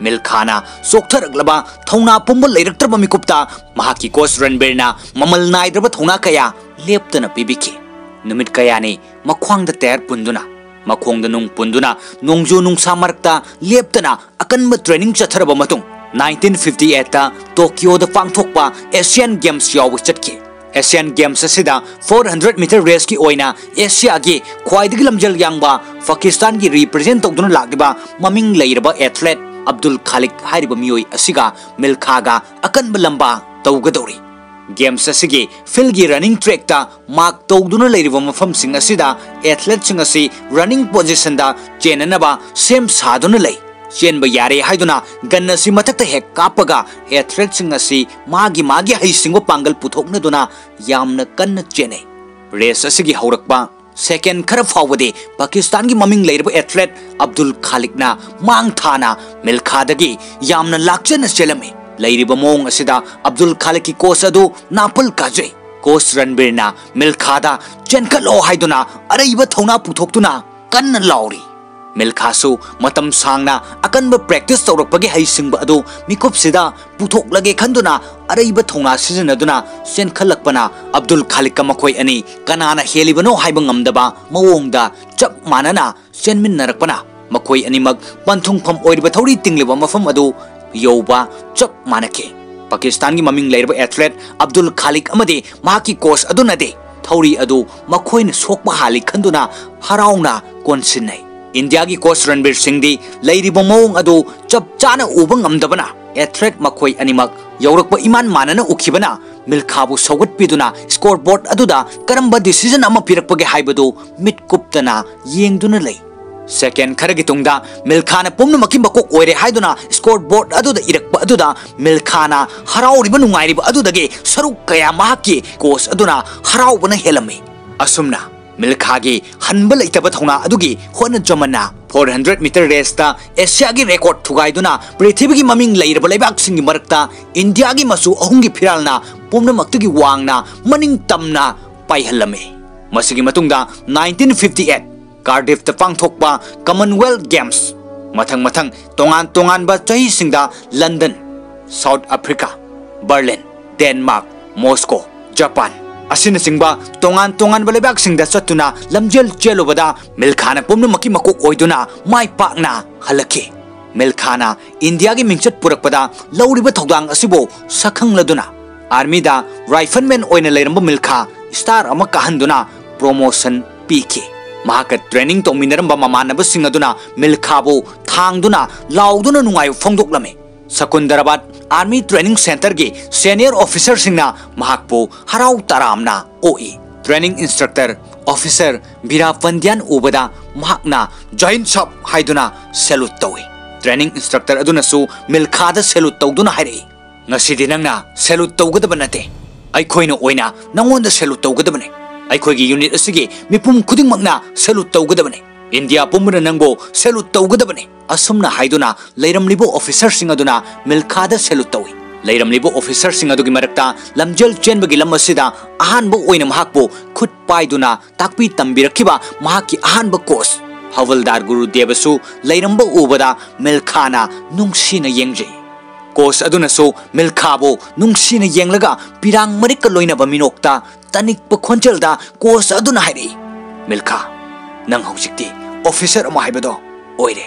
ꯃꯤꯜꯈꯥꯅ ꯆꯣꯛꯊꯔꯛꯂꯕ ꯊꯧꯅꯥ ꯄꯨꯝꯕ ꯂꯩꯔꯛꯇ꯭ꯔꯕ ꯃꯤꯀꯨꯞꯇ ꯃꯍꯥꯛꯀꯤ ꯀꯣꯆ ꯔꯟꯕꯤꯔꯅ ꯃꯃꯜ ꯅꯥꯏꯗ꯭ꯔꯕ ꯊꯧꯅꯥ ꯀꯌꯥ ꯂꯦꯞꯇꯅ ꯄꯤꯕꯤꯈꯤ꯫ ꯅꯨꯃꯤꯠ ꯀꯌꯥꯅꯤ ꯃꯈ꯭ꯋꯥꯡꯗ ꯇꯌꯥꯔ ꯄꯨꯟꯗꯨꯅ, ꯃꯈꯣꯡꯗ ꯅꯨꯡ ꯄꯨꯟꯗꯨꯅ ꯅꯣꯡꯖꯨ ꯅꯨꯡꯁꯥ ꯃꯔꯛꯇ ꯂꯦꯞꯇꯅ ꯑꯀꯟꯕ training ꯆꯠꯊꯔꯕ ꯃꯇꯨꯡ, nineteen fifty eight ꯇ ꯇꯣꯀꯤꯌꯣꯗ ꯄꯥꯡꯊꯣꯛꯄ Asian Games ꯌꯥꯎꯕ ꯆꯠꯈꯤ꯫ Asian Games ꯑꯁꯤꯗ four hundred meter race ꯀꯤ ꯑꯣꯏꯅ ꯑꯦꯁꯤꯌꯥꯒꯤ ꯈ꯭ꯋꯥꯏꯗꯒꯤ ꯂꯝꯖꯦꯜ ꯌꯥꯡꯕ ꯄꯥꯀꯤꯁꯇꯥꯟꯒꯤ represent ꯇꯧꯗꯨꯅ ꯂꯥꯛꯂꯤꯕ ꯃꯃꯤꯡ ꯂꯩꯔꯕ athlete ꯑꯕꯗꯨꯜ ꯈꯥꯂꯤꯛ ꯍꯥꯏꯔꯤꯕ ꯃꯤꯑꯣꯏ ꯑꯁꯤꯒ ꯃꯤꯜꯈꯥꯒ ꯑꯀꯟꯕ ꯂꯝꯕꯥ ꯇꯧꯒꯗꯧꯔꯤ꯫ Games ꯑꯁꯤꯒꯤ field ꯀꯤ running track ꯇ mark ꯇꯧꯗꯨꯅ ꯂꯩꯔꯤꯕ ꯃꯐꯝꯁꯤꯡ ꯑꯁꯤꯗ athlete ꯁꯤꯡ ꯑꯁꯤ running position ꯗ ꯆꯦꯟꯅꯅꯕ ꯁꯦꯝ ꯁꯥꯗꯨꯅ ꯂꯩ꯫ ꯆꯦꯟꯕ ꯌꯥꯔꯦ ꯍꯥꯏꯗꯨꯅ gun ꯑꯁꯤ ꯃꯊꯛꯇ ꯍꯦꯛ ꯀꯥꯞꯄꯒ athlete ꯁꯤꯡ ꯑꯁꯤ ꯃꯥꯒꯤ ꯃꯥꯒꯤ ꯍꯩꯁꯤꯡꯕ ꯄꯥꯡꯒꯜ ꯄꯨꯊꯣꯛꯅꯗꯨꯅ ꯌꯥꯝꯅ ꯀꯟꯅ ꯆꯦꯟꯅꯩ꯫ Race ꯑꯁꯤꯒꯤ ꯍꯧꯔꯛꯄ second ꯈꯔ ꯐꯥꯎꯕꯗꯤ ꯄꯥꯀꯤꯁꯇꯥꯟꯒꯤ ꯃꯃꯤꯡ ꯂꯩꯔꯕ athlete ꯑꯕꯗꯨꯜ ꯈꯥꯂꯤꯛꯅ ꯃꯥꯡ ꯊꯥꯅ ꯃꯤꯜꯈꯥꯗꯒꯤ ꯌꯥꯝꯅ ꯂꯥꯛꯆꯅ ꯆꯦꯜꯂꯝꯃꯤ꯫ ꯂꯩꯔꯤꯕ ꯃꯑꯣꯡ ꯑꯁꯤꯗ ꯑꯕꯗꯨꯜ ꯈꯥꯂꯤꯛꯀꯤ coach ꯑꯗꯨ ꯅꯥꯄꯜ ꯀꯥꯖꯩ꯫ Coach ꯔꯟꯕꯤꯔꯅ ꯃꯤꯜꯈꯥꯗ "ꯆꯦꯟꯈꯠꯂꯣ" ꯍꯥꯏꯗꯨꯅ ꯑꯔꯩꯕ ꯊꯧꯅꯥ ꯄꯨꯊꯣꯛꯇꯨꯅ ꯀꯟꯅ ꯂꯥꯎꯔꯤ꯫ ꯃꯤꯜꯈꯥꯁꯨ ꯃꯇꯝ ꯁꯥꯡꯅ ꯑꯀꯟꯕ practice ꯇꯧꯔꯛꯄꯒꯤ ꯍꯩꯁꯤꯡꯕ ꯑꯗꯨ ꯃꯤꯀꯨꯞꯁꯤꯗ ꯄꯨꯊꯣꯛꯂꯒꯦ ꯈꯟꯗꯨꯅ ꯑꯔꯩꯕ ꯊꯧꯅꯥ ꯁꯤꯖꯤꯟꯅꯗꯨꯅ ꯆꯦꯟꯈꯠꯂꯛꯄꯅ ꯑꯕꯗꯨꯜ ꯈꯥꯂꯤꯛꯀ ꯃꯈꯣꯏ ꯑꯅꯤ ꯀꯅꯥꯅ ꯍꯦꯜꯂꯤꯕꯅꯣ ꯍꯥꯏꯕ ꯉꯝꯗꯕ ꯃꯑꯣꯡꯗ ꯆꯞ ꯃꯥꯟꯅꯅ ꯆꯦꯟꯃꯤꯟꯅꯔꯛꯄꯅ ꯃꯈꯣꯏ ꯑꯅꯤꯃꯛ ꯄꯟꯊꯨꯡꯐꯝ ꯑꯣꯏꯔꯤꯕ ꯊꯧꯔꯤ ꯇꯤꯡꯂꯤꯕ ꯃꯐꯝ ꯑꯗꯨ ꯌꯧꯕ ꯆꯞ ꯃꯥꯟꯅꯈꯤ꯫ ꯄꯥꯀꯤꯁꯇꯥꯟꯒꯤ ꯃꯃꯤꯡ ꯂꯩꯔꯕ athlete ꯑꯕꯗꯨꯜ ꯈꯥꯂꯤꯛ ꯑꯃꯗꯤ ꯃꯍꯥꯛꯀꯤ coach ꯑꯗꯨꯅꯗꯤ ꯊꯧꯔꯤ ꯑꯗꯨ ꯃꯈꯣꯏꯅ ꯁꯣꯛꯄ ꯍꯥꯜꯂꯤ ꯈꯟꯗꯨꯅ ꯍꯔꯥꯎꯅ ꯀꯣꯟꯁꯤꯟꯅꯩ꯫ ꯏꯟꯗꯤꯌꯥꯒꯤ coach ꯔꯟꯕꯤꯔ ꯁꯤꯡꯗꯤ ꯂꯩꯔꯤꯕ ꯃꯑꯣꯡ ꯑꯗꯨ ꯆꯞ ꯆꯥꯅ ꯎꯕ ꯉꯝꯗꯕꯅ athlete ꯃꯈꯣꯏ ꯑꯅꯤꯃꯛ ꯌꯧꯔꯛꯄ ꯏꯃꯥꯟ ꯃꯥꯟꯅꯅ ꯎꯈꯤꯕꯅ ꯃꯤꯜꯈꯥꯕꯨ ꯁꯧꯒꯠꯄꯤꯗꯨꯅ scoreboard ꯑꯗꯨꯗ ꯀꯔꯝꯕ decision ꯑꯃ ꯄꯤꯔꯛꯄꯒꯦ ꯍꯥꯏꯕꯗꯨ ꯃꯤꯠ ꯀꯨꯞꯇꯅ ꯌꯦꯡꯗꯨꯅ ꯂꯩ꯫ Second ꯈꯔꯒꯤ ꯇꯨꯡꯗ ꯃꯤꯜꯈꯥꯅ ꯄꯨꯝꯅꯃꯛꯀꯤ ꯃꯀꯣꯛ ꯑꯣꯏꯔꯦ ꯍꯥꯏꯗꯨꯅ scoreboard ꯑꯗꯨꯗ ꯏꯔꯛꯄ ꯑꯗꯨꯗ ꯃꯤꯜꯈꯥꯅ ꯍꯔꯥꯎꯔꯤꯕ ꯅꯨꯡꯉꯥꯏꯔꯤꯕ ꯑꯗꯨꯗꯒꯤ ꯁꯔꯨꯛ ꯀꯌꯥ ꯃꯍꯥꯛꯀꯤ coach ꯑꯗꯨꯅ ꯍꯔꯥꯎꯕꯅ ꯍꯦꯜꯂꯝꯃꯤ꯫ ꯑꯁꯨꯝꯅ ꯃꯤꯜꯈꯥꯒꯤ ꯍꯟꯕ ꯂꯩꯇꯕ ꯊꯧꯅꯥ ꯑꯗꯨꯒꯤ ꯍꯣꯠꯅꯖꯃꯟꯅ four hundred meter race ꯇ ꯑꯦꯁꯤꯌꯥꯒꯤ record ꯊꯨꯒꯥꯏꯗꯨꯅ ꯄ꯭ꯔꯤꯊꯤꯕꯤꯒꯤ ꯃꯃꯤꯡ ꯂꯩꯔꯕ ꯂꯩꯕꯥꯛꯁꯤꯡꯒꯤ ꯃꯔꯛꯇ ꯏꯟꯗꯤꯌꯥꯒꯤ ꯃꯆꯨ ꯑꯍꯨꯝꯒꯤ ꯐꯤꯔꯥꯜꯅ ꯄꯨꯝꯅꯃꯛꯇꯒꯤ ꯋꯥꯡꯅ ꯃꯅꯤꯡ ꯇꯝꯅ ꯄꯥꯏꯍꯜꯂꯝꯃꯤ꯫ ꯃꯁꯤꯒꯤ ꯃꯇꯨꯡꯗ nineteen fifty eight Cardiff ꯇ ꯄꯥꯡꯊꯣꯛꯄ Commonwealth Games, ꯃꯊꯪ ꯃꯊꯪ ꯇꯣꯉꯥꯟ ꯇꯣꯉꯥꯟꯕ ꯆꯍꯤꯁꯤꯡꯗ London, South Africa, Berlin, Denmark, Moscow, Japan ꯑꯁꯤꯅꯆꯤꯡꯕ ꯇꯣꯉꯥꯟ ꯇꯣꯉꯥꯟꯕ ꯂꯩꯕꯥꯛꯁꯤꯡꯗ ꯆꯠꯇꯨꯅ ꯂꯝꯖꯦꯜ ꯆꯦꯜꯂꯨꯕꯗ ꯃꯤꯜꯈꯥꯅ ꯄꯨꯝꯅꯃꯛꯀꯤ ꯃꯀꯣꯛ ꯑꯣꯏꯗꯨꯅ ꯃꯥꯏ ꯄꯥꯛꯅ ꯍꯜꯂꯛꯈꯤ꯫ ꯃꯤꯜꯈꯥꯅ ꯏꯟꯗꯤꯌꯥꯒꯤ ꯃꯤꯡꯆꯠ ꯄꯨꯔꯛꯄꯗ ꯂꯧꯔꯤꯕ ꯊꯧꯗꯥꯡ ꯑꯁꯤꯕꯨ ꯁꯛꯈꯪꯂꯗꯨꯅ ꯑꯥꯔꯃꯤꯗ ꯔꯥꯏꯐꯜꯃꯦꯟ ꯑꯣꯏꯅ ꯂꯩꯔꯝꯕ ꯃꯤꯜꯈꯥ ꯁ꯭ꯇꯥꯔ ꯑꯃ ꯀꯥꯍꯟꯗꯨꯅ ꯄ꯭ꯔꯣꯃꯣꯁꯟ ꯄꯤꯈꯤ꯫ ꯃꯍꯥꯛꯀ ꯇ꯭ꯔꯦꯅꯤꯡ ꯇꯧꯃꯤꯟꯅꯔꯝꯕ ꯃꯃꯥꯟꯅꯕꯁꯤꯡ ꯑꯗꯨꯅ ꯃꯤꯜꯈꯥꯕꯨ ꯊꯥꯡꯗꯨꯅ ꯂꯥꯎꯗꯨꯅ ꯅꯨꯡꯉꯥꯏꯕ ꯐꯣꯡꯗꯣꯛꯂꯝꯃꯤ꯫ ꯁꯀꯨꯟꯗꯔꯥꯕꯥꯗ ꯑꯥꯔꯃꯤ ꯇ꯭ꯔꯦꯅꯤꯡ ꯁꯦꯟꯇꯔꯒꯤ ꯁꯦꯅꯤꯌꯔ ꯑꯣꯐꯤꯁꯔꯁꯤꯡꯅ ꯃꯍꯥꯛꯄꯨ ꯍꯔꯥꯎ ꯇꯔꯥꯝꯅ ꯑꯣꯛꯏ꯫ ꯇ꯭ꯔꯦꯅꯤꯡ ꯏꯟꯁꯇ꯭ꯔꯛꯇꯔ ꯑꯣꯐꯤꯁꯔ ꯕꯤꯔꯥ ꯄꯟꯗ꯭ꯌꯥꯟ ꯎꯕꯗ ꯃꯍꯥꯛꯅ "ꯖꯥꯏꯟ ꯁꯥꯕ" ꯍꯥꯏꯗꯨꯅ ꯁꯦꯂꯨꯠ ꯇꯧꯏ꯫ ꯇ꯭ꯔꯦꯅꯤꯡ ꯏꯟꯁꯇ꯭ꯔꯛꯇꯔ ꯑꯗꯨꯅꯁꯨ ꯃꯤꯜꯈꯥꯗ ꯁꯦꯂꯨꯠ ꯇꯧꯗꯨꯅ ꯍꯥꯏꯔꯛꯏ, "ꯉꯁꯤꯗꯤ ꯅꯪꯅ ꯁꯦꯂꯨꯠ ꯇꯧꯒꯗꯕ ꯅꯠꯇꯦ, ꯑꯩꯈꯣꯏꯅ ꯑꯣꯏꯅ ꯅꯪꯉꯣꯟꯗ ꯁꯦꯂꯨꯠ ꯇꯧꯒꯗꯕꯅꯤ꯫ ꯑꯩꯈꯣꯏꯒꯤ ꯌꯨꯅꯤꯠ ꯑꯁꯤꯒꯤ ꯃꯤꯄꯨꯝ ꯈꯨꯗꯤꯡꯃꯛꯅ ꯁꯦꯂꯨꯠ ꯇꯧꯒꯗꯕꯅꯤ꯫ ꯏꯟꯗꯤꯌꯥ ꯄꯨꯝꯕꯅ ꯅꯪꯕꯨ ꯁꯦꯂꯨꯠ ꯇꯧꯒꯗꯕꯅꯤ"꯫ ꯑꯁꯨꯝꯅ ꯍꯥꯏꯗꯨꯅ ꯂꯩꯔꯝꯂꯤꯕ ꯑꯣꯐꯤꯁꯔꯁꯤꯡ ꯑꯗꯨꯅ ꯃꯤꯜꯈꯥꯗ ꯁꯦꯂꯨꯠ ꯇꯧꯏ꯫ ꯂꯩꯔꯝꯂꯤꯕ ꯑꯣꯐꯤꯁꯔꯁꯤꯡ ꯑꯗꯨꯒꯤ ꯃꯔꯛꯇ ꯂꯝꯖꯦꯜ ꯆꯦꯟꯕꯒꯤ ꯂꯝ ꯑꯁꯤꯗ ꯑꯍꯥꯟꯕ ꯑꯣꯏꯅ ꯃꯍꯥꯛꯄꯨ ꯈꯨꯠ ꯄꯥꯏꯗꯨꯅ ꯇꯥꯛꯄꯤ ꯇꯝꯕꯤꯔꯛꯈꯤꯕ ꯃꯍꯥꯛꯀꯤ ꯑꯍꯥꯟꯕ ꯀꯣꯆ ꯍꯋꯜꯗꯥꯔ ꯒꯨꯔꯨꯗꯦꯕꯁꯨ ꯂꯩꯔꯝꯕ ꯎꯕꯗ ꯃꯤꯜꯈꯥꯅ ꯅꯨꯡꯁꯤꯅ ꯌꯦꯡꯖꯩ꯫ ꯀꯣꯆ ꯑꯗꯨꯅꯁꯨ ꯃꯤꯜꯈꯥꯕꯨ ꯅꯨꯡꯁꯤꯅ ꯌꯦꯡꯂꯒ ꯄꯤꯔꯥꯡ ꯃꯔꯤꯛꯀ ꯂꯣꯏꯅꯕ ꯃꯤꯅꯣꯛꯇ ꯇꯅꯤꯛꯄ ꯈꯣꯟꯖꯦꯜꯗ ꯀꯣꯆ ꯑꯗꯨꯅ ꯍꯥꯏꯔꯛꯏ, "ꯃꯤꯜꯈꯥ, ꯅꯪ ꯍꯧꯖꯤꯛꯇꯤ ꯑꯣꯐꯤꯁꯔ ꯑꯃ ꯍꯥꯏꯕꯗꯣ ꯑꯣꯏꯔꯦ"꯫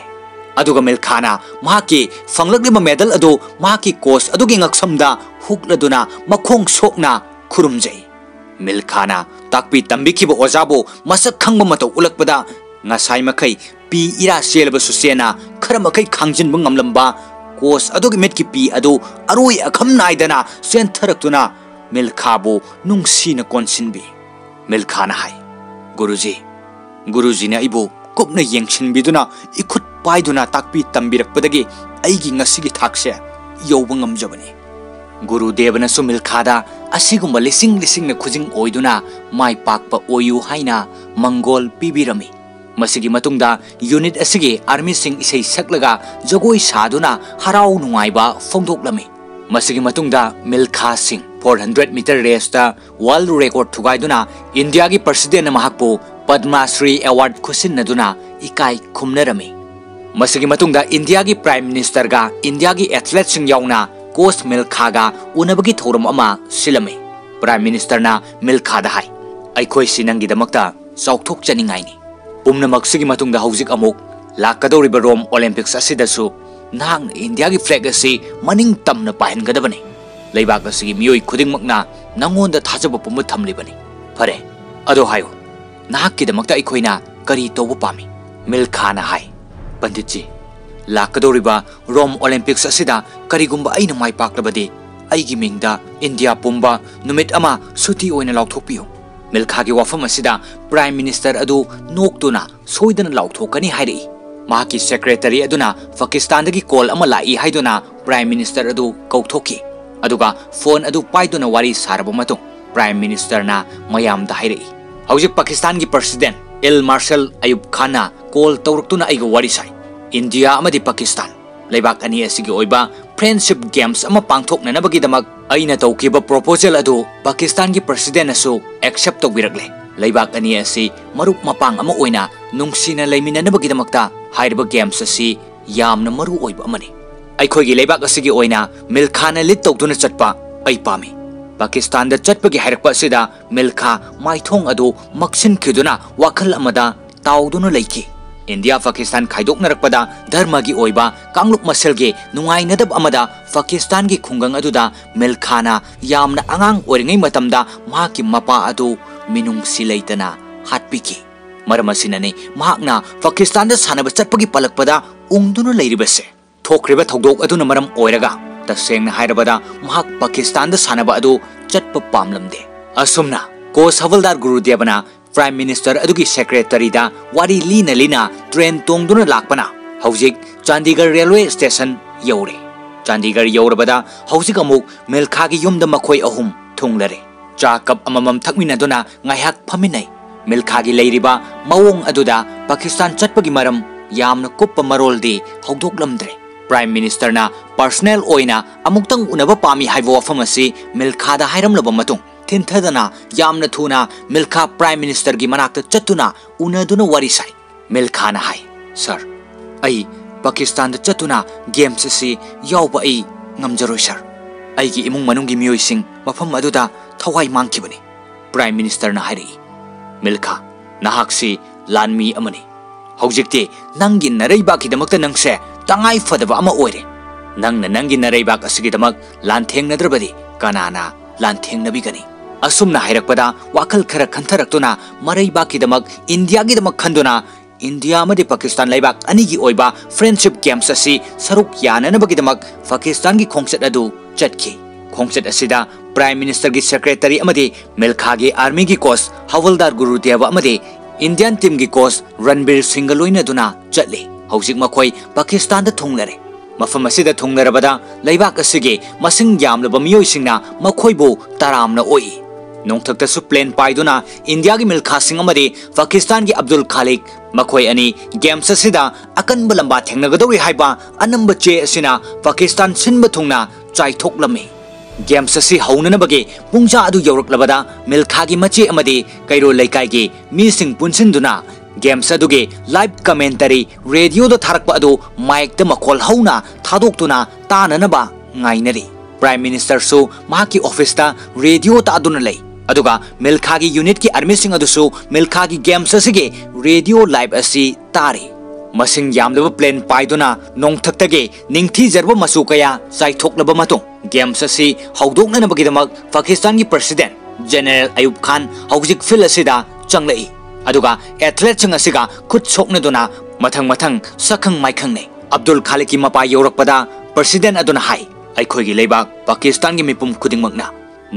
ꯑꯗꯨꯒ ꯃꯤꯜꯈꯥꯅ ꯃꯍꯥꯛꯀꯤ ꯐꯪꯂꯛꯂꯤꯕ ꯃꯦꯗꯜ ꯑꯗꯨ ꯃꯍꯥꯛꯀꯤ ꯀꯣꯆ ꯑꯗꯨꯒꯤ ꯉꯛꯁꯝꯗ ꯍꯨꯛꯂꯗꯨꯅ ꯃꯈꯣꯡ ꯁꯣꯛꯅ ꯈꯨꯔꯨꯝꯖꯩ꯫ ꯃꯤꯜꯈꯥꯅ ꯇꯥꯛꯄꯤ ꯇꯝꯕꯤꯈꯤꯕ ꯑꯣꯖꯥꯕꯨ ꯃꯁꯛ ꯈꯪꯕ ꯃꯇꯧ ꯎꯠꯂꯛꯄꯗ ꯉꯁꯥꯏ ꯃꯈꯩ ꯄꯤ ꯏꯔꯥ ꯆꯦꯜꯂꯕꯁꯨ ꯆꯦꯟꯅ ꯈꯔ ꯃꯈꯩ ꯈꯥꯡꯖꯤꯟꯕ ꯉꯝꯂꯝꯕ ꯀꯣꯆ ꯑꯗꯨꯒꯤ ꯃꯤꯠꯀꯤ ꯄꯤ ꯑꯗꯨ ꯑꯔꯣꯏ ꯑꯈꯝ ꯅꯥꯏꯗꯅ ꯆꯦꯟꯊꯔꯛꯇꯨꯅ ꯃꯤꯜꯈꯥꯕꯨ ꯅꯨꯡꯁꯤꯅ ꯀꯣꯟꯁꯤꯟꯕꯤ꯫ ꯃꯤꯜꯈꯥꯅ ꯍꯥꯏ, "ꯒꯨꯔꯨꯖꯤ, ꯒꯨꯔꯨꯖꯤꯅ ꯑꯩꯕꯨ ꯀꯨꯞꯅ ꯌꯦꯡꯁꯤꯟꯕꯤꯗꯨꯅ ꯏꯈꯨꯠ ꯄꯥꯏꯗꯨꯅ ꯇꯥꯛꯄꯤ ꯇꯝꯕꯤꯔꯛꯄꯗꯒꯤ ꯑꯩꯒꯤ ꯉꯁꯤꯒꯤ ꯊꯥꯛꯁꯦ ꯌꯧꯕ ꯉꯝꯖꯕꯅꯤ"꯫ ꯒꯨꯔꯨꯗꯦꯕꯅꯁꯨ ꯃꯤꯜꯈꯥꯗ ꯑꯁꯤꯒꯨꯝꯕ ꯂꯤꯁꯤꯡ ꯂꯤꯁꯤꯡꯅ ꯈꯨꯖꯤꯡ ꯑꯣꯏꯗꯨꯅ ꯃꯥꯏ ꯄꯥꯛꯄ ꯑꯣꯏꯌꯨ ꯍꯥꯏꯅ ꯃꯪꯒꯣꯜ ꯄꯤꯕꯤꯔꯝꯃꯤ꯫ ꯃꯁꯤꯒꯤ ꯃꯇꯨꯡꯗ ꯌꯨꯅꯤꯠ ꯑꯁꯤꯒꯤ ꯑꯥꯔꯃꯤꯁꯤꯡ ꯏꯁꯩ ꯁꯛꯂꯒ ꯖꯒꯣꯏ ꯁꯥꯗꯨꯅ ꯍꯔꯥꯎ ꯅꯨꯡꯉꯥꯏꯕ ꯐꯣꯡꯗꯣꯛꯂꯝꯃꯤ꯫ ꯃꯁꯤꯒꯤ ꯃꯇꯨꯡꯗ ꯃꯤꯜꯈꯥ ꯁꯤꯡ four hundred meter race ꯇ ꯋꯥꯔꯜꯗ ꯔꯦꯀꯣꯔꯗ ꯊꯨꯒꯥꯏꯗꯨꯅ ꯏꯟꯗꯤꯌꯥꯒꯤ ꯄ꯭ꯔꯁꯤꯗꯦꯟꯅ ꯃꯍꯥꯛꯄꯨ ꯄꯗꯃ ꯁ꯭ꯔꯤ ꯑꯦꯋꯥꯔꯗ ꯈꯨꯠꯁꯤꯟꯅꯗꯨꯅ ꯏꯀꯥꯏ ꯈꯨꯝꯅꯔꯝꯃꯤ꯫ ꯃꯁꯤꯒꯤ ꯃꯇꯨꯡꯗ ꯏꯟꯗꯤꯌꯥꯒꯤ ꯄ꯭ꯔꯥꯏꯝ ꯃꯤꯅꯤꯁꯇꯔꯒ ꯏꯟꯗꯤꯌꯥꯒꯤ ꯑꯦꯊꯂꯦꯠꯁꯤꯡ ꯌꯥꯎꯅ ꯀꯣꯆ ꯃꯤꯜꯈꯥꯒ ꯎꯅꯕꯒꯤ ꯊꯧꯔꯝ ꯑꯃ ꯁꯤꯜꯂꯝꯃꯤ꯫ ꯄ꯭ꯔꯥꯏꯝ ꯃꯤꯅꯤꯁꯇꯔꯅ ꯃꯤꯜꯈꯥꯗ ꯍꯥꯏ, "ꯑꯩꯈꯣꯏꯁꯤ ꯅꯪꯒꯤꯗꯃꯛꯇ ꯆꯥꯎꯊꯣꯛꯆꯅꯤꯡꯉꯥꯏꯅꯤ"꯫ ꯄꯨꯝꯅꯃꯛꯁꯤꯒꯤ ꯃꯇꯨꯡꯗ ꯍꯧꯖꯤꯛ ꯑꯃꯨꯛ ꯂꯥꯛꯀꯗꯧꯔꯤꯕ ꯔꯣꯝ ꯑꯣꯂꯤꯝꯄꯤꯛꯁ ꯑꯁꯤꯗꯁꯨ ꯅꯍꯥꯛꯅ ꯏꯟꯗꯤꯌꯥꯒꯤ ꯐ꯭ꯂꯦꯒ ꯑꯁꯤ ꯃꯅꯤꯡ ꯇꯝꯅ ꯄꯥꯏꯍꯟꯒꯗꯕꯅꯤ꯫ ꯂꯩꯕꯥꯛ ꯑꯁꯤꯒꯤ ꯃꯤꯑꯣꯏ ꯈꯨꯗꯤꯡꯃꯛꯅ ꯅꯉꯣꯟꯗ ꯊꯥꯖꯕ ꯄꯨꯝꯕ ꯊꯝꯂꯤꯕꯅꯤ꯫ ꯐꯔꯦ, ꯑꯗꯣ ꯍꯥꯏꯌꯨ, ꯅꯍꯥꯛꯀꯤꯗꯃꯛꯇ ꯑꯩꯈꯣꯏꯅ ꯀꯔꯤ ꯇꯧꯕ ꯄꯥꯝꯃꯤ? ꯃꯤꯜꯈꯥꯅ ꯍꯥꯏ, ꯄꯟꯗꯤꯠꯖꯤ, ꯂꯥꯛꯀꯗꯧꯔꯤꯕ ꯔꯣꯝ ꯑꯣꯂꯤꯝꯄꯤꯛꯁ ꯑꯁꯤꯗ ꯀꯔꯤꯒꯨꯝꯕ ꯑꯩꯅ ꯃꯥꯏ ꯄꯥꯛꯂꯕꯗꯤ, ꯑꯩꯒꯤ ꯃꯤꯡꯗ ꯏꯟꯗꯤꯌꯥ ꯄꯨꯝꯕ ꯅꯨꯃꯤꯠ ꯑꯃ ꯁꯨꯇꯤ ꯑꯣꯏꯅ ꯂꯥꯎꯊꯣꯛꯄꯤꯌꯨ꯫ ꯃꯤꯜꯈꯥꯒꯤ ꯋꯥꯐꯝ ꯑꯁꯤꯗ ꯄ꯭ꯔꯥꯏꯝ ꯃꯤꯅꯤꯁꯇꯔ ꯑꯗꯨ ꯅꯣꯛꯇꯨꯅ ꯁꯣꯏꯗꯅ ꯂꯥꯎꯊꯣꯛꯀꯅꯤ ꯍꯥꯏꯔꯛꯏ꯫ ꯃꯍꯥꯛꯀꯤ ꯁꯦꯀ꯭ꯔꯦꯇꯔꯤ ꯑꯗꯨꯅ ꯄꯥꯀꯤꯁꯇꯥꯟꯗꯒꯤ ꯀꯣꯜ ꯑꯃ ꯂꯥꯛꯏ ꯍꯥꯏꯗꯨꯅ ꯄ꯭ꯔꯥꯏꯝ ꯃꯤꯅꯤꯁꯇꯔ ꯑꯗꯨ ꯀꯧꯊꯣꯛꯈꯤ꯫ ꯑꯗꯨꯒ ꯐꯣꯟ ꯑꯗꯨ ꯄꯥꯏꯗꯨꯅ ꯋꯥꯔꯤ ꯁꯥꯔꯕ ꯃꯇꯨꯡ ꯄ꯭ꯔꯥꯏꯝ ꯃꯤꯅꯤꯁꯇꯔꯅ ꯃꯌꯥꯝꯗ ꯍꯥꯏꯔꯛꯏ, "ꯍꯧꯖꯤꯛ ꯄꯥꯀꯤꯁꯇꯥꯟꯒꯤ ꯄ꯭ꯔꯁꯤꯗꯦꯟ ꯏꯜ ꯃꯥꯔꯁꯦꯜ ꯑꯌꯨꯕ ꯈꯥꯟꯅ ꯀꯣꯜ ꯇꯧꯔꯛꯇꯨꯅ ꯑꯩꯒ ꯋꯥꯔꯤ ꯁꯥꯏ꯫ ꯏꯟꯗꯤꯌꯥ ꯑꯃꯗꯤ ꯄꯥꯀꯤꯁꯇꯥꯟ ꯂꯩꯕꯥꯛ ꯑꯅꯤ ꯑꯁꯤꯒꯤ ꯑꯣꯏꯕ ꯐ꯭ꯔꯦꯟꯗꯁꯤꯞ ꯒꯦꯝꯁ ꯑꯃ ꯄꯥꯡꯊꯣꯛꯅꯅꯕꯒꯤꯗꯃꯛ ꯑꯩꯅ ꯇꯧꯈꯤꯕ ꯄ꯭ꯔꯣꯄꯣꯖꯦꯜ ꯑꯗꯨ ꯄꯥꯀꯤꯁꯇꯥꯟꯒꯤ ꯄ꯭ꯔꯁꯤꯗꯦꯟꯅꯁꯨ ꯑꯦꯛꯁꯦꯞ ꯇꯧꯕꯤꯔꯛꯂꯦ꯫ ꯂꯩꯕꯥꯛ ꯑꯅꯤ ꯑꯁꯤ ꯃꯔꯨꯞ ꯃꯄꯥꯡ ꯑꯃ ꯑꯣꯏꯅ ꯅꯨꯡꯁꯤꯅ ꯂꯩꯃꯤꯟꯅꯅꯕꯒꯤꯗꯃꯛꯇ ꯍꯥꯏꯔꯤꯕ ꯒꯦꯝꯁ ꯑꯁꯤ ꯌꯥꯝꯅ ꯃꯔꯨ ꯑꯣꯏꯕ ꯑꯃꯅꯤ꯫ ꯑꯩꯈꯣꯏꯒꯤ ꯂꯩꯕꯥꯛ ꯑꯁꯤꯒꯤ ꯑꯣꯏꯅ ꯃꯤꯜꯈꯥꯅ ꯂꯤꯗ ꯇꯧꯗꯨꯅ ꯆꯠꯄ ꯑꯩ ꯄꯥꯝꯃꯤ꯫" ꯄꯥꯀꯤꯁꯇꯥꯟꯗ ꯆꯠꯄꯒꯤ ꯍꯥꯏꯔꯛꯄ ꯑꯁꯤꯗ ꯃꯤꯜꯈꯥ ꯃꯥꯏꯊꯣꯡ ꯑꯗꯨ ꯃꯛꯁꯤꯟꯈꯤꯗꯨꯅ ꯋꯥꯈꯜ ꯑꯃꯗ ꯇꯥꯎꯗꯨꯅ ꯂꯩꯈꯤ꯫ ꯏꯟꯗꯤꯌꯥ ꯄꯥꯀꯤꯁꯇꯥꯟ ꯈꯥꯏꯗꯣꯛꯅꯔꯛꯄꯗ ꯙꯔꯃꯒꯤ ꯑꯣꯏꯕ ꯀꯥꯡꯂꯨꯞ ꯃꯁꯦꯜꯒꯤ ꯅꯨꯡꯉꯥꯏꯅꯗꯕ ꯑꯃꯗ ꯄꯥꯀꯤꯁꯇꯥꯟꯒꯤ ꯈꯨꯡꯒꯪ ꯑꯗꯨꯗ ꯃꯤꯜꯈꯥꯅ ꯌꯥꯝꯅ ꯑꯉꯥꯡ ꯑꯣꯏꯔꯤꯉꯩ ꯃꯇꯝꯗ ꯃꯍꯥꯛꯀꯤ ꯃꯄꯥ ꯑꯗꯨ ꯃꯤꯅꯨꯡꯁꯤ ꯂꯩꯇꯅ ꯍꯥꯠꯄꯤꯈꯤ꯫ ꯃꯔꯝ ꯑꯁꯤꯅꯅꯤ ꯃꯍꯥꯛꯅ ꯄꯥꯀꯤꯁꯇꯥꯟꯗ ꯁꯥꯟꯅꯕ ꯆꯠꯄꯒꯤ ꯄꯜꯂꯛꯄꯗ ꯎꯪꯗꯨꯅ ꯂꯩꯔꯤꯕꯁꯦ꯫ ꯊꯣꯛꯈ꯭ꯔꯤꯕ ꯊꯧꯗꯣꯛ ꯑꯗꯨꯅ ꯃꯔꯝ ꯑꯣꯏꯔꯒ, ꯇꯁꯦꯡꯅ ꯍꯥꯏꯔꯕꯗ, ꯃꯍꯥꯛ ꯄꯥꯀꯤꯁꯇꯥꯟꯗ ꯁꯥꯟꯅꯕ ꯑꯗꯨ ꯆꯠꯄ ꯄꯥꯝꯂꯝꯗꯦ꯫ ꯑꯁꯨꯝꯅ ꯀꯣꯁ ꯍꯕꯜꯗꯥꯔ ꯒꯨꯔꯨꯗꯦꯕꯅ ꯄ꯭ꯔꯥꯏꯝ ꯃꯤꯅꯤꯁꯇꯔ ꯑꯗꯨꯒꯤ ꯁꯦꯀ꯭ꯔꯦꯇꯔꯤꯗ ꯋꯥꯔꯤ ꯂꯤꯅ ꯂꯤꯅ ꯇ꯭ꯔꯦꯟ ꯇꯣꯡꯗꯨꯅ ꯂꯥꯛꯄꯅ ꯍꯧꯖꯤꯛ ꯆꯥꯟꯗꯤꯒꯔ ꯔꯦꯜꯋꯦ ꯁ꯭ꯇꯦꯁꯟ ꯌꯧꯔꯦ꯫ ꯆꯥꯟꯗꯤꯒꯔ ꯌꯧꯔꯕꯗ ꯍꯧꯖꯤꯛ ꯑꯃꯨꯛ ꯃꯤꯜꯈꯥꯒꯤ ꯌꯨꯝꯗ ꯃꯈꯣꯏ ꯑꯍꯨꯝ ꯊꯨꯡꯂꯔꯦ꯫ ꯆꯥ ꯀꯞ ꯑꯃꯃꯝ ꯊꯛꯃꯤꯟꯅꯗꯨꯅ ꯉꯥꯏꯍꯥꯛ ꯐꯝꯃꯤꯟꯅꯩ꯫ ꯃꯤꯜꯈꯥꯒꯤ ꯂꯩꯔꯤꯕ ꯃꯑꯣꯡ ꯑꯗꯨꯗ ꯄꯥꯀꯤꯁꯇꯥꯟ ꯆꯠꯄꯒꯤ ꯃꯔꯝ ꯌꯥꯝꯅ ꯀꯨꯞꯄ ꯃꯔꯣꯜꯗꯤ ꯍꯧꯗꯣꯛꯂꯝꯗ꯭ꯔꯦ꯫ ꯄ꯭ꯔꯥꯏꯝ ꯃꯤꯅꯤꯁꯇꯔꯅ ꯄꯔꯁꯅꯦꯜ ꯑꯣꯏꯅ ꯑꯃꯨꯛꯇꯪ ꯎꯅꯕ ꯄꯥꯝꯃꯤ ꯍꯥꯏꯕ ꯋꯥꯐꯝ ꯑꯁꯤ ꯃꯤꯜꯈꯥꯗ ꯍꯥꯏꯔꯝꯂꯕ ꯃꯇꯨꯡ, ꯊꯤꯟꯊꯗꯅ ꯌꯥꯝꯅ ꯊꯨꯅ ꯃꯤꯜꯈꯥ ꯄ꯭ꯔꯥꯏꯝ ꯃꯤꯅꯤꯁꯇꯔꯒꯤ ꯃꯅꯥꯛꯇ ꯆꯠꯇꯨꯅ ꯎꯅꯗꯨꯅ ꯋꯥꯔꯤ ꯁꯥꯏ꯫ ꯃꯤꯜꯈꯥꯅ ꯍꯥꯏ, "ꯁꯔ, ꯑꯩ ꯄꯥꯀꯤꯁꯇꯥꯟꯗ ꯆꯠꯇꯨꯅ ꯒꯦꯝꯁ ꯑꯁꯤ ꯌꯥꯎꯕ ꯑꯩ ꯉꯝꯖꯔꯣꯏ, ꯁꯔ꯫ ꯑꯩꯒꯤ ꯏꯃꯨꯡ ꯃꯅꯨꯡꯒꯤ ꯃꯤꯑꯣꯏꯁꯤꯡ ꯃꯐꯝ ꯑꯗꯨꯗ ꯊꯋꯥꯏ ꯃꯥꯡꯈꯤꯕꯅꯤ꯫" ꯄ꯭ꯔꯥꯏꯝ ꯃꯤꯅꯤꯁꯇꯔꯅ ꯍꯥꯏꯔꯛꯏ, "ꯃꯤꯜꯈꯥ, ꯅꯍꯥꯛꯁꯤ ꯂꯥꯟꯃꯤ ꯑꯃꯅꯤ꯫ ꯍꯧꯖꯤꯛꯇꯤ ꯅꯪꯒꯤ ꯅꯔꯩꯕꯥꯛꯀꯤꯗꯃꯛꯇ ꯅꯪꯁꯦ ꯇꯉꯥꯏ ꯐꯗꯕ ꯑꯃ ꯑꯣꯏꯔꯦ꯫ ꯅꯪꯅ ꯅꯪꯒꯤ ꯅꯔꯩꯕꯥꯛ ꯑꯁꯤꯒꯤꯗꯃꯛ ꯂꯥꯟꯊꯦꯡꯅꯗ꯭ꯔꯕꯗꯤ ꯀꯅꯥꯅ ꯂꯥꯟꯊꯦꯡꯅꯕꯤꯒꯅꯤ? ꯑꯁꯨꯝꯅ ꯍꯥꯏꯔꯛꯄꯗ ꯋꯥꯈꯜ ꯈꯔ ꯈꯟꯊꯔꯛꯇꯨꯅ ꯃꯔꯩꯕꯥꯛꯀꯤꯗꯃꯛ, ꯏꯟꯗꯤꯌꯥꯒꯤꯗꯃꯛ ꯈꯟꯗꯨꯅ ꯏꯟꯗꯤꯌꯥ ꯑꯃꯗꯤ ꯄꯥꯀꯤꯁꯇꯥꯟ ꯂꯩꯕꯥꯛ ꯑꯅꯤꯒꯤ ꯑꯣꯏꯕ friendship games ꯑꯁꯤ ꯁꯔꯨꯛ ꯌꯥꯅꯅꯕꯒꯤꯗꯃꯛ ꯄꯥꯀꯤꯁꯇꯥꯟꯒꯤ ꯈꯣꯡꯆꯠ ꯑꯗꯨ ꯆꯠꯈꯤ꯫ ꯈꯣꯡꯆꯠ ꯑꯁꯤꯗ Prime Ministerꯒꯤ secretary ꯑꯃꯗꯤ ꯃꯤꯜꯈꯥꯒꯤ armyꯒꯤ coach ꯍꯋꯜꯗꯥꯔ ꯒꯨꯔꯨꯗꯦꯕ ꯑꯃꯗꯤ Indian teamꯒꯤ coach ꯔꯟꯕꯤꯔ ꯁꯤꯡꯒ ꯂꯣꯏꯅꯗꯨꯅ ꯆꯠꯂꯤ꯫ ꯍꯧꯖꯤꯛ ꯃꯈꯣꯏ ꯄꯥꯀꯤꯁꯇꯥꯟꯗ ꯊꯨꯡꯂꯔꯦ꯫ ꯃꯐꯝ ꯑꯁꯤꯗ ꯊꯨꯡꯂꯔꯕꯗ ꯂꯩꯕꯥꯛ ꯑꯁꯤꯒꯤ ꯃꯁꯤꯡ ꯌꯥꯝꯂꯕ ꯃꯤꯑꯣꯏꯁꯤꯡꯅ ꯃꯈꯣꯏꯕꯨ ꯇꯔꯥꯝꯅ ꯑꯣꯛꯏ꯫ ꯅꯣꯡꯊꯛꯇꯁꯨ plane ꯄꯥꯏꯗꯨꯅ ꯏꯟꯗꯤꯌꯥꯒꯤ ꯃꯤꯜꯈꯥꯁꯤꯡ ꯑꯃꯗꯤ ꯄꯥꯀꯤꯁꯇꯥꯟꯒꯤ ꯑꯕꯗꯨꯜ ꯈꯥꯂꯤꯛ, ꯃꯈꯣꯏ ꯑꯅꯤ games ꯑꯁꯤꯗ ꯑꯀꯟꯕ ꯂꯝꯕꯥ ꯊꯦꯡꯅꯒꯗꯧꯔꯤ ꯍꯥꯏꯕ ꯑꯅꯝꯕ ꯆꯦ ꯑꯁꯤꯅ ꯄꯥꯀꯤꯁꯇꯥꯟ ꯁꯤꯟꯕ ꯊꯨꯡꯅ ꯆꯥꯏꯊꯣꯛꯂꯝꯃꯤ꯫ Games ꯑꯁꯤ ꯍꯧꯅꯅꯕꯒꯤ ꯄꯨꯡꯖꯥ ꯑꯗꯨ ꯌꯧꯔꯛꯂꯕꯗ ꯃꯤꯜꯈꯥꯒꯤ ꯃꯆꯦ ꯑꯃꯗꯤ ꯀꯩꯔꯣꯜ ꯂꯩꯀꯥꯏꯒꯤ ꯃꯤꯁꯤꯡ ꯄꯨꯟꯁꯤꯟꯗꯨꯅ games ꯑꯗꯨꯒꯤ live commentary radioꯗ ꯊꯥꯔꯛꯄ ꯑꯗꯨ micꯇ ꯃꯈꯣꯜ ꯍꯧꯅ ꯊꯥꯗꯣꯛꯇꯨꯅ ꯇꯥꯅꯅꯕ ꯉꯥꯏꯅꯔꯤ꯫ Prime Ministerꯁꯨ ꯃꯍꯥꯛꯀꯤ officeꯇ radio ꯇꯥꯗꯨꯅ ꯂꯩ, ꯑꯗꯨꯒ ꯃꯤꯜꯈꯥꯒꯤ unitꯀꯤ armyꯁꯤꯡ ꯑꯗꯨꯁꯨ ꯃꯤꯜꯈꯥꯒꯤ games ꯑꯁꯤꯒꯤ radio live ꯑꯁꯤ ꯇꯥꯔꯤ꯫ ꯃꯁꯤꯡ ꯌꯥꯝꯂꯕ plane ꯄꯥꯏꯗꯨꯅ ꯅꯣꯡꯊꯛꯇꯒꯤ ꯅꯤꯡꯊꯤꯖꯔꯕ ꯃꯆꯨ ꯀꯌꯥ ꯆꯥꯏꯊꯣꯛꯂꯕ ꯃꯇꯨꯡ, games ꯑꯁꯤ ꯍꯧꯗꯣꯛꯅꯅꯕꯒꯤꯗꯃꯛ ꯄꯥꯀꯤꯁꯇꯥꯟꯒꯤ President General ꯑꯌꯨꯕ ꯈꯥꯟ ꯍꯧꯖꯤꯛ field ꯑꯁꯤꯗ ꯆꯪꯂꯛꯏ, ꯑꯗꯨꯒ athleteꯁꯤꯡ ꯑꯁꯤꯒ ꯈꯨꯠ ꯁꯣꯛꯅꯗꯨꯅ ꯃꯊꯪ ꯃꯊꯪ ꯁꯛꯈꯪ ꯃꯥꯏꯈꯪꯅꯩ꯫ ꯑꯕꯗꯨꯜ ꯈꯥꯂꯤꯛꯀꯤ ꯃꯄꯥ ꯌꯧꯔꯛꯄꯗ President ꯑꯗꯨꯅ ꯍꯥꯏ, "ꯑꯩꯈꯣꯏꯒꯤ ꯂꯩꯕꯥꯛ ꯄꯥꯀꯤꯁꯇꯥꯟꯒꯤ ꯃꯤꯄꯨꯝ ꯈꯨꯗꯤꯡꯃꯛꯅ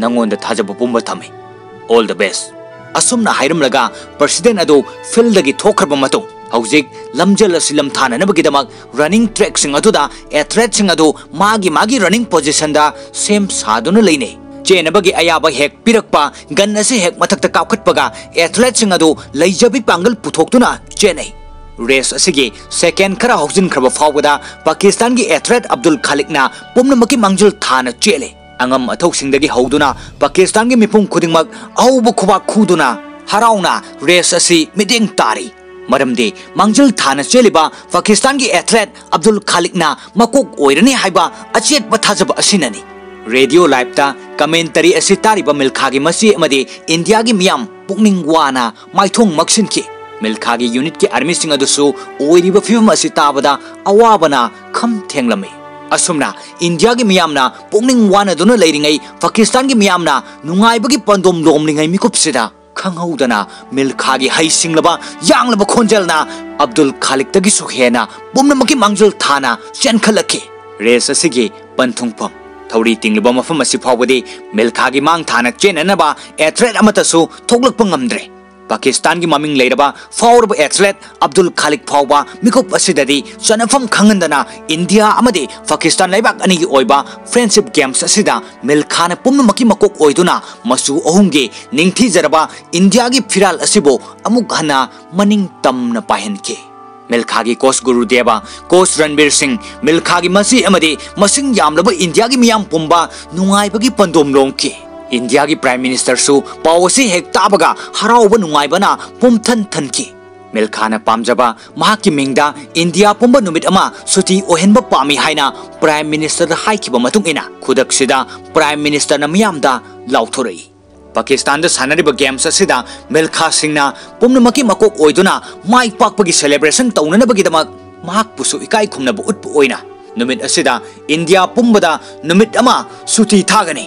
ꯅꯉꯣꯟꯗ ꯊꯥꯖꯕ ꯄꯨꯝꯕ ꯊꯝꯃꯤ꯫ All the best." ꯑꯁꯨꯝꯅ ꯍꯥꯏꯔꯝꯂꯒ President ꯑꯗꯨ fieldꯗꯒꯤ ꯊꯣꯛꯈ꯭ꯔꯕ ꯃꯇꯨꯡ, ꯍꯧꯖꯤꯛ ꯂꯝꯖꯦꯜ ꯑꯁꯤ ꯂꯝꯊꯥꯅꯅꯕꯒꯤꯗꯃꯛ running trackꯁꯤꯡ ꯑꯗꯨꯗ athleteꯁꯤꯡ ꯑꯗꯨ ꯃꯥꯒꯤ ꯃꯥꯒꯤ running positionꯗ ꯁꯦꯝ ꯁꯥꯗꯨꯅ ꯂꯩꯅꯩ꯫ ꯆꯦꯟꯅꯕꯒꯤ ꯑꯌꯥꯕ ꯍꯦꯛ ꯄꯤꯔꯛꯄ, gun ꯑꯁꯤ ꯍꯦꯛ ꯃꯊꯛꯇ ꯀꯥꯞꯈꯠꯄꯒ athleteꯁꯤꯡ ꯑꯗꯨ ꯂꯩꯖꯕꯤ ꯄꯥꯡꯒꯜ ꯄꯨꯊꯣꯛꯇꯨꯅ ꯆꯦꯟꯅꯩ꯫ Race ꯑꯁꯤꯒꯤ second ꯈꯔ ꯍꯧꯖꯤꯟꯈ꯭ꯔꯕ ꯐꯥꯎꯕꯗ ꯄꯥꯀꯤꯁꯇꯥꯟꯒꯤ athlete ꯑꯕꯗꯨꯜ ꯈꯥꯂꯤꯛꯅ ꯄꯨꯝꯅꯃꯛꯀꯤ ꯃꯥꯡꯖꯤꯜ ꯊꯥꯅ ꯆꯦꯜꯂꯤ꯫ ꯑꯉꯝ ꯑꯊꯧꯁꯤꯡꯗꯒꯤ ꯍꯧꯗꯨꯅ ꯄꯥꯀꯤꯁꯇꯥꯟꯒꯤ ꯃꯤꯄꯨꯝ ꯈꯨꯗꯤꯡꯃꯛ ꯑꯍꯧꯕ ꯈꯨꯕꯥꯛ ꯈꯨꯗꯨꯅ ꯍꯔꯥꯎꯅ race ꯑꯁꯤ ꯃꯤꯠꯌꯦꯡ ꯇꯥꯔꯤ꯫ ꯃꯔꯝꯗꯤ ꯃꯥꯡꯖꯤꯜ ꯊꯥꯅ ꯆꯦꯜꯂꯤꯕ ꯄꯥꯀꯤꯁꯇꯥꯟꯒꯤ athlete ꯑꯕꯗꯨꯜ ꯈꯥꯂꯤꯛꯅ ꯃꯀꯣꯛ ꯑꯣꯏꯔꯅꯤ ꯍꯥꯏꯕ ꯑꯆꯦꯠꯄ ꯊꯥꯖꯕ ꯑꯁꯤꯅꯅꯤ꯫ Radio liveꯇ commentary ꯑꯁꯤ ꯇꯥꯔꯤꯕ ꯃꯤꯜꯈꯥꯒꯤ ꯃꯆꯦ ꯑꯃꯗꯤ ꯏꯟꯗꯤꯌꯥꯒꯤ ꯃꯤꯌꯥꯝ ꯄꯨꯛꯅꯤꯡ ꯋꯥꯅ ꯃꯥꯏꯊꯣꯡ ꯃꯛꯁꯤꯟꯈꯤ꯫ ꯃꯤꯜꯈꯥꯒꯤ ꯌꯨꯅꯤꯠꯀꯤ ꯑꯥꯔꯃꯤꯁꯤꯡ ꯑꯗꯨꯁꯨ ꯑꯣꯏꯔꯤꯕ ꯐꯤꯕꯝ ꯑꯁꯤ ꯇꯥꯕꯗ ꯑꯋꯥꯕꯅ ꯈꯝ ꯊꯦꯡꯂꯝꯃꯤ꯫ ꯑꯁꯨꯝꯅ ꯏꯟꯗꯤꯌꯥꯒꯤ ꯃꯤꯌꯥꯝꯅ ꯄꯨꯛꯅꯤꯡ ꯋꯥꯅꯗꯨꯅ ꯂꯩꯔꯤꯉꯩ ꯄꯥꯀꯤꯁꯇꯥꯟꯒꯤ ꯃꯤꯌꯥꯝꯅ ꯅꯨꯡꯉꯥꯏꯕꯒꯤ ꯄꯟꯗꯣꯝ ꯂꯣꯝꯂꯤꯉꯩ ꯃꯤꯀꯨꯞꯁꯤꯗ ꯈꯪꯍꯧꯗꯅ ꯃꯤꯜꯈꯥꯒꯤ ꯍꯩ ꯁꯤꯡꯂꯕ ꯌꯥꯡꯂꯕ ꯈꯣꯟꯖꯦꯜꯅ ꯑꯕꯗꯨꯜ ꯈꯥꯂꯤꯛꯇꯒꯤꯁꯨ ꯍꯦꯟꯅ ꯄꯨꯝꯅꯃꯛꯀꯤ ꯃꯥꯡꯖꯤꯜ ꯊꯥꯅ ꯆꯦꯟꯈꯠꯂꯛꯈꯤ꯫ ꯔꯦꯁ ꯑꯁꯤꯒꯤ ꯄꯟꯊꯨꯡꯐꯝ ꯊꯧꯔꯤ ꯇꯤꯡꯂꯤꯕ ꯃꯐꯝ ꯑꯁꯤ ꯐꯥꯎꯕꯗꯤ ꯃꯤꯜꯈꯥꯒꯤ ꯃꯥꯡ ꯊꯥꯅ ꯆꯦꯟꯅꯅꯕ ꯑꯦꯊ꯭ꯂꯦꯠ ꯑꯃꯠꯇꯁꯨ ꯊꯣꯛꯂꯛꯄ ꯉꯝꯗ꯭ꯔꯦ꯫ ꯄꯥꯀꯤꯁꯇꯥꯟꯒꯤ ꯃꯃꯤꯡ ꯂꯩꯔꯕ ꯐꯥꯎꯔꯕ ꯑꯦꯊ꯭ꯂꯦꯠ ꯑꯕꯗꯨꯜ ꯈꯥꯂꯤꯛ ꯐꯥꯎꯕ ꯃꯤꯀꯨꯞ ꯑꯁꯤꯗꯗꯤ ꯆꯟꯅꯐꯝ ꯈꯪꯍꯟꯗꯅ ꯏꯟꯗꯤꯌꯥ ꯑꯃꯗꯤ ꯄꯥꯀꯤꯁꯇꯥꯟ ꯂꯩꯕꯥꯛ ꯑꯅꯤꯒꯤ ꯑꯣꯏꯕ ꯐ꯭ꯔꯦꯟꯁꯤꯞ ꯒꯦꯝꯁ ꯑꯁꯤꯗ ꯃꯤꯜꯈꯥꯅ ꯄꯨꯝꯅꯃꯛꯀꯤ ꯃꯀꯣꯛ ꯑꯣꯏꯗꯨꯅ ꯃꯆꯨ ꯑꯍꯨꯝꯒꯤ ꯅꯤꯡꯊꯤꯖꯔꯕ ꯏꯟꯗꯤꯌꯥꯒꯤ ꯐꯤꯔꯥꯜ ꯑꯁꯤꯕꯨ ꯑꯃꯨꯛ ꯍꯟꯅ ꯃꯅꯤꯡ ꯇꯝꯅ ꯄꯥꯏꯍꯟꯈꯤ꯫ ꯃꯤꯜꯈꯥꯒꯤ ꯀꯣꯆ ꯒꯨꯔꯨꯗꯦꯕ, ꯀꯣꯆ ꯔꯟꯕꯤꯔ ꯁꯤꯡ, ꯃꯤꯜꯈꯥꯒꯤ ꯃꯆꯤ ꯑꯃꯗꯤ ꯃꯁꯤꯡ ꯌꯥꯝꯂꯕ ꯏꯟꯗꯤꯌꯥꯒꯤ ꯃꯤꯌꯥꯝ ꯄꯨꯝꯕ ꯅꯨꯡꯉꯥꯏꯕꯒꯤ ꯄꯟꯗꯣꯝ ꯂꯣꯝꯈꯤ꯫ ꯏꯟꯗꯤꯌꯥꯒꯤ ꯄ꯭ꯔꯥꯏꯝ ꯃꯤꯅꯤꯁꯇꯔꯁꯨ ꯄꯥꯎ ꯑꯁꯤ ꯍꯦꯛ ꯇꯥꯕꯒ ꯍꯔꯥꯎꯕ ꯅꯨꯡꯉꯥꯏꯕꯅ ꯄꯨꯝꯊꯟ ꯊꯟꯈꯤ꯫ ꯃꯤꯜꯈꯥꯅ ꯄꯥꯝꯖꯕ ꯃꯍꯥꯛꯀꯤ ꯃꯤꯡꯗ ꯏꯟꯗꯤꯌꯥ ꯄꯨꯝꯕ ꯅꯨꯃꯤꯠ ꯑꯃ ꯁꯨꯇꯤ ꯑꯣꯏꯍꯟꯕ ꯄꯥꯝꯃꯤ ꯍꯥꯏꯅ ꯄ꯭ꯔꯥꯏꯝ ꯃꯤꯅꯤꯁꯇꯔꯗ ꯍꯥꯏꯈꯤꯕ ꯃꯇꯨꯡ ꯏꯟꯅ ꯈꯨꯗꯛꯁꯤꯗ ꯄ꯭ꯔꯥꯏꯝ ꯃꯤꯅꯤꯁꯇꯔꯅ ꯃꯤꯌꯥꯝꯗ ꯂꯥꯎꯊꯣꯔꯛꯏ꯫ ꯄꯥꯀꯤꯁꯇꯥꯟꯗ ꯁꯥꯟꯅꯔꯤꯕ ꯒꯦꯝꯁ ꯑꯁꯤꯗ ꯃꯤꯜꯈꯥ ꯁꯤꯡꯅ ꯄꯨꯝꯅꯃꯛꯀꯤ ꯃꯀꯣꯛ ꯑꯣꯏꯗꯨꯅ ꯃꯥꯏ ꯄꯥꯛꯄꯒꯤ ꯁꯦꯂꯦꯕ꯭ꯔꯦꯁꯟ ꯇꯧꯅꯅꯕꯒꯤꯗꯃꯛ ꯃꯍꯥꯛꯄꯨꯁꯨ ꯏꯀꯥꯏ ꯈꯨꯝꯅꯕ ꯎꯠꯄ ꯑꯣꯏꯅ ꯅꯨꯃꯤꯠ ꯑꯁꯤꯗ ꯏꯟꯗꯤꯌꯥ ꯄꯨꯝꯕꯗ ꯅꯨꯃꯤꯠ ꯑꯃ ꯁꯨꯇꯤ ꯊꯥꯒꯅꯤ꯫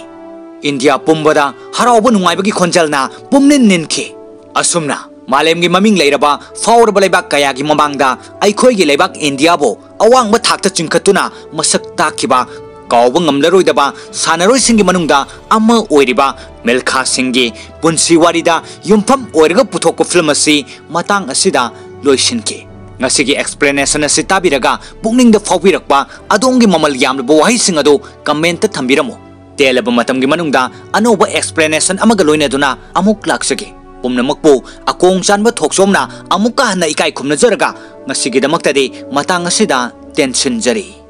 ꯏꯟꯗꯤꯌꯥ ꯄꯨꯝꯕꯗ ꯍꯔꯥꯎꯕ ꯅꯨꯡꯉꯥꯏꯕꯒꯤ ꯈꯣꯟꯖꯦꯜꯅ ꯄꯨꯝꯅꯤꯟ ꯅꯤꯟꯈꯤ꯫ ꯑꯁꯨꯝꯅ ꯃꯥꯂꯦꯝꯒꯤ ꯃꯃꯤꯡ ꯂꯩꯔꯕ ꯐꯥꯎꯔꯕ ꯂꯩꯕꯥꯛ ꯀꯌꯥꯒꯤ ꯃꯃꯥꯡꯗ ꯑꯩꯈꯣꯏꯒꯤ ꯂꯩꯕꯥꯛ ꯏꯟꯗꯤꯌꯥꯕꯨ ꯑꯋꯥꯡꯕ ꯊꯥꯛꯇ ꯆꯤꯡꯈꯠꯇꯨꯅ ꯃꯁꯛ ꯇꯥꯛꯈꯤꯕ ꯀꯥꯎꯕ ꯉꯝꯂꯔꯣꯏꯗꯕ ꯁꯥꯟꯅꯔꯣꯏꯁꯤꯡꯒꯤ ꯃꯅꯨꯡꯗ ꯑꯃ ꯑꯣꯏꯔꯤꯕ ꯃꯤꯜꯈꯥ ꯁꯤꯡꯒꯤ ꯄꯨꯟꯁꯤ ꯋꯥꯔꯤꯗ ꯌꯨꯝꯐꯝ ꯑꯣꯏꯔꯒ ꯄꯨꯊꯣꯛꯄ ꯐꯤꯂꯝ ꯑꯁꯤ ꯃꯇꯥꯡ ꯑꯁꯤꯗ ꯂꯣꯏꯁꯤꯟꯈꯤ꯫ ꯉꯁꯤꯒꯤ ꯑꯦꯛꯁꯄ꯭ꯂꯦꯅꯦꯁꯟ ꯑꯁꯤ ꯇꯥꯕꯤꯔꯒ ꯄꯨꯛꯅꯤꯡꯗ ꯐꯥꯎꯕꯤꯔꯛꯄ ꯑꯗꯣꯝꯒꯤ ꯃꯃꯜ ꯌꯥꯝꯂꯕ ꯋꯥꯍꯩꯁꯤꯡ ꯑꯗꯨ ꯀꯃꯦꯟꯠꯇ ꯊꯝꯕꯤꯔꯝꯃꯨ꯫ ꯇꯦꯜꯂꯕ ꯃꯇꯝꯒꯤ ꯃꯅꯨꯡꯗ ꯑꯅꯧꯕ ꯑꯦꯛꯁꯄ꯭ꯂꯦꯅꯦꯁꯟ ꯑꯃꯒ ꯂꯣꯏꯅꯗꯨꯅ ꯑꯃꯨꯛ ꯂꯥꯛꯆꯒꯦ꯫ ꯄꯨꯝꯅꯃꯛꯄꯨ ꯑꯀꯣꯡ ꯆꯥꯟꯕ ꯊꯣꯛꯆꯣꯝꯅ ꯑꯃꯨꯛꯀ ꯍꯟꯅ ꯏꯀꯥꯏ ꯈꯨꯝꯅꯖꯔꯒ ꯉꯁꯤꯒꯤꯗꯃꯛꯇꯗꯤ ꯃꯇꯥꯡ ꯑꯁꯤꯗ ꯇꯦꯟꯁꯤꯟꯖꯔꯤ꯫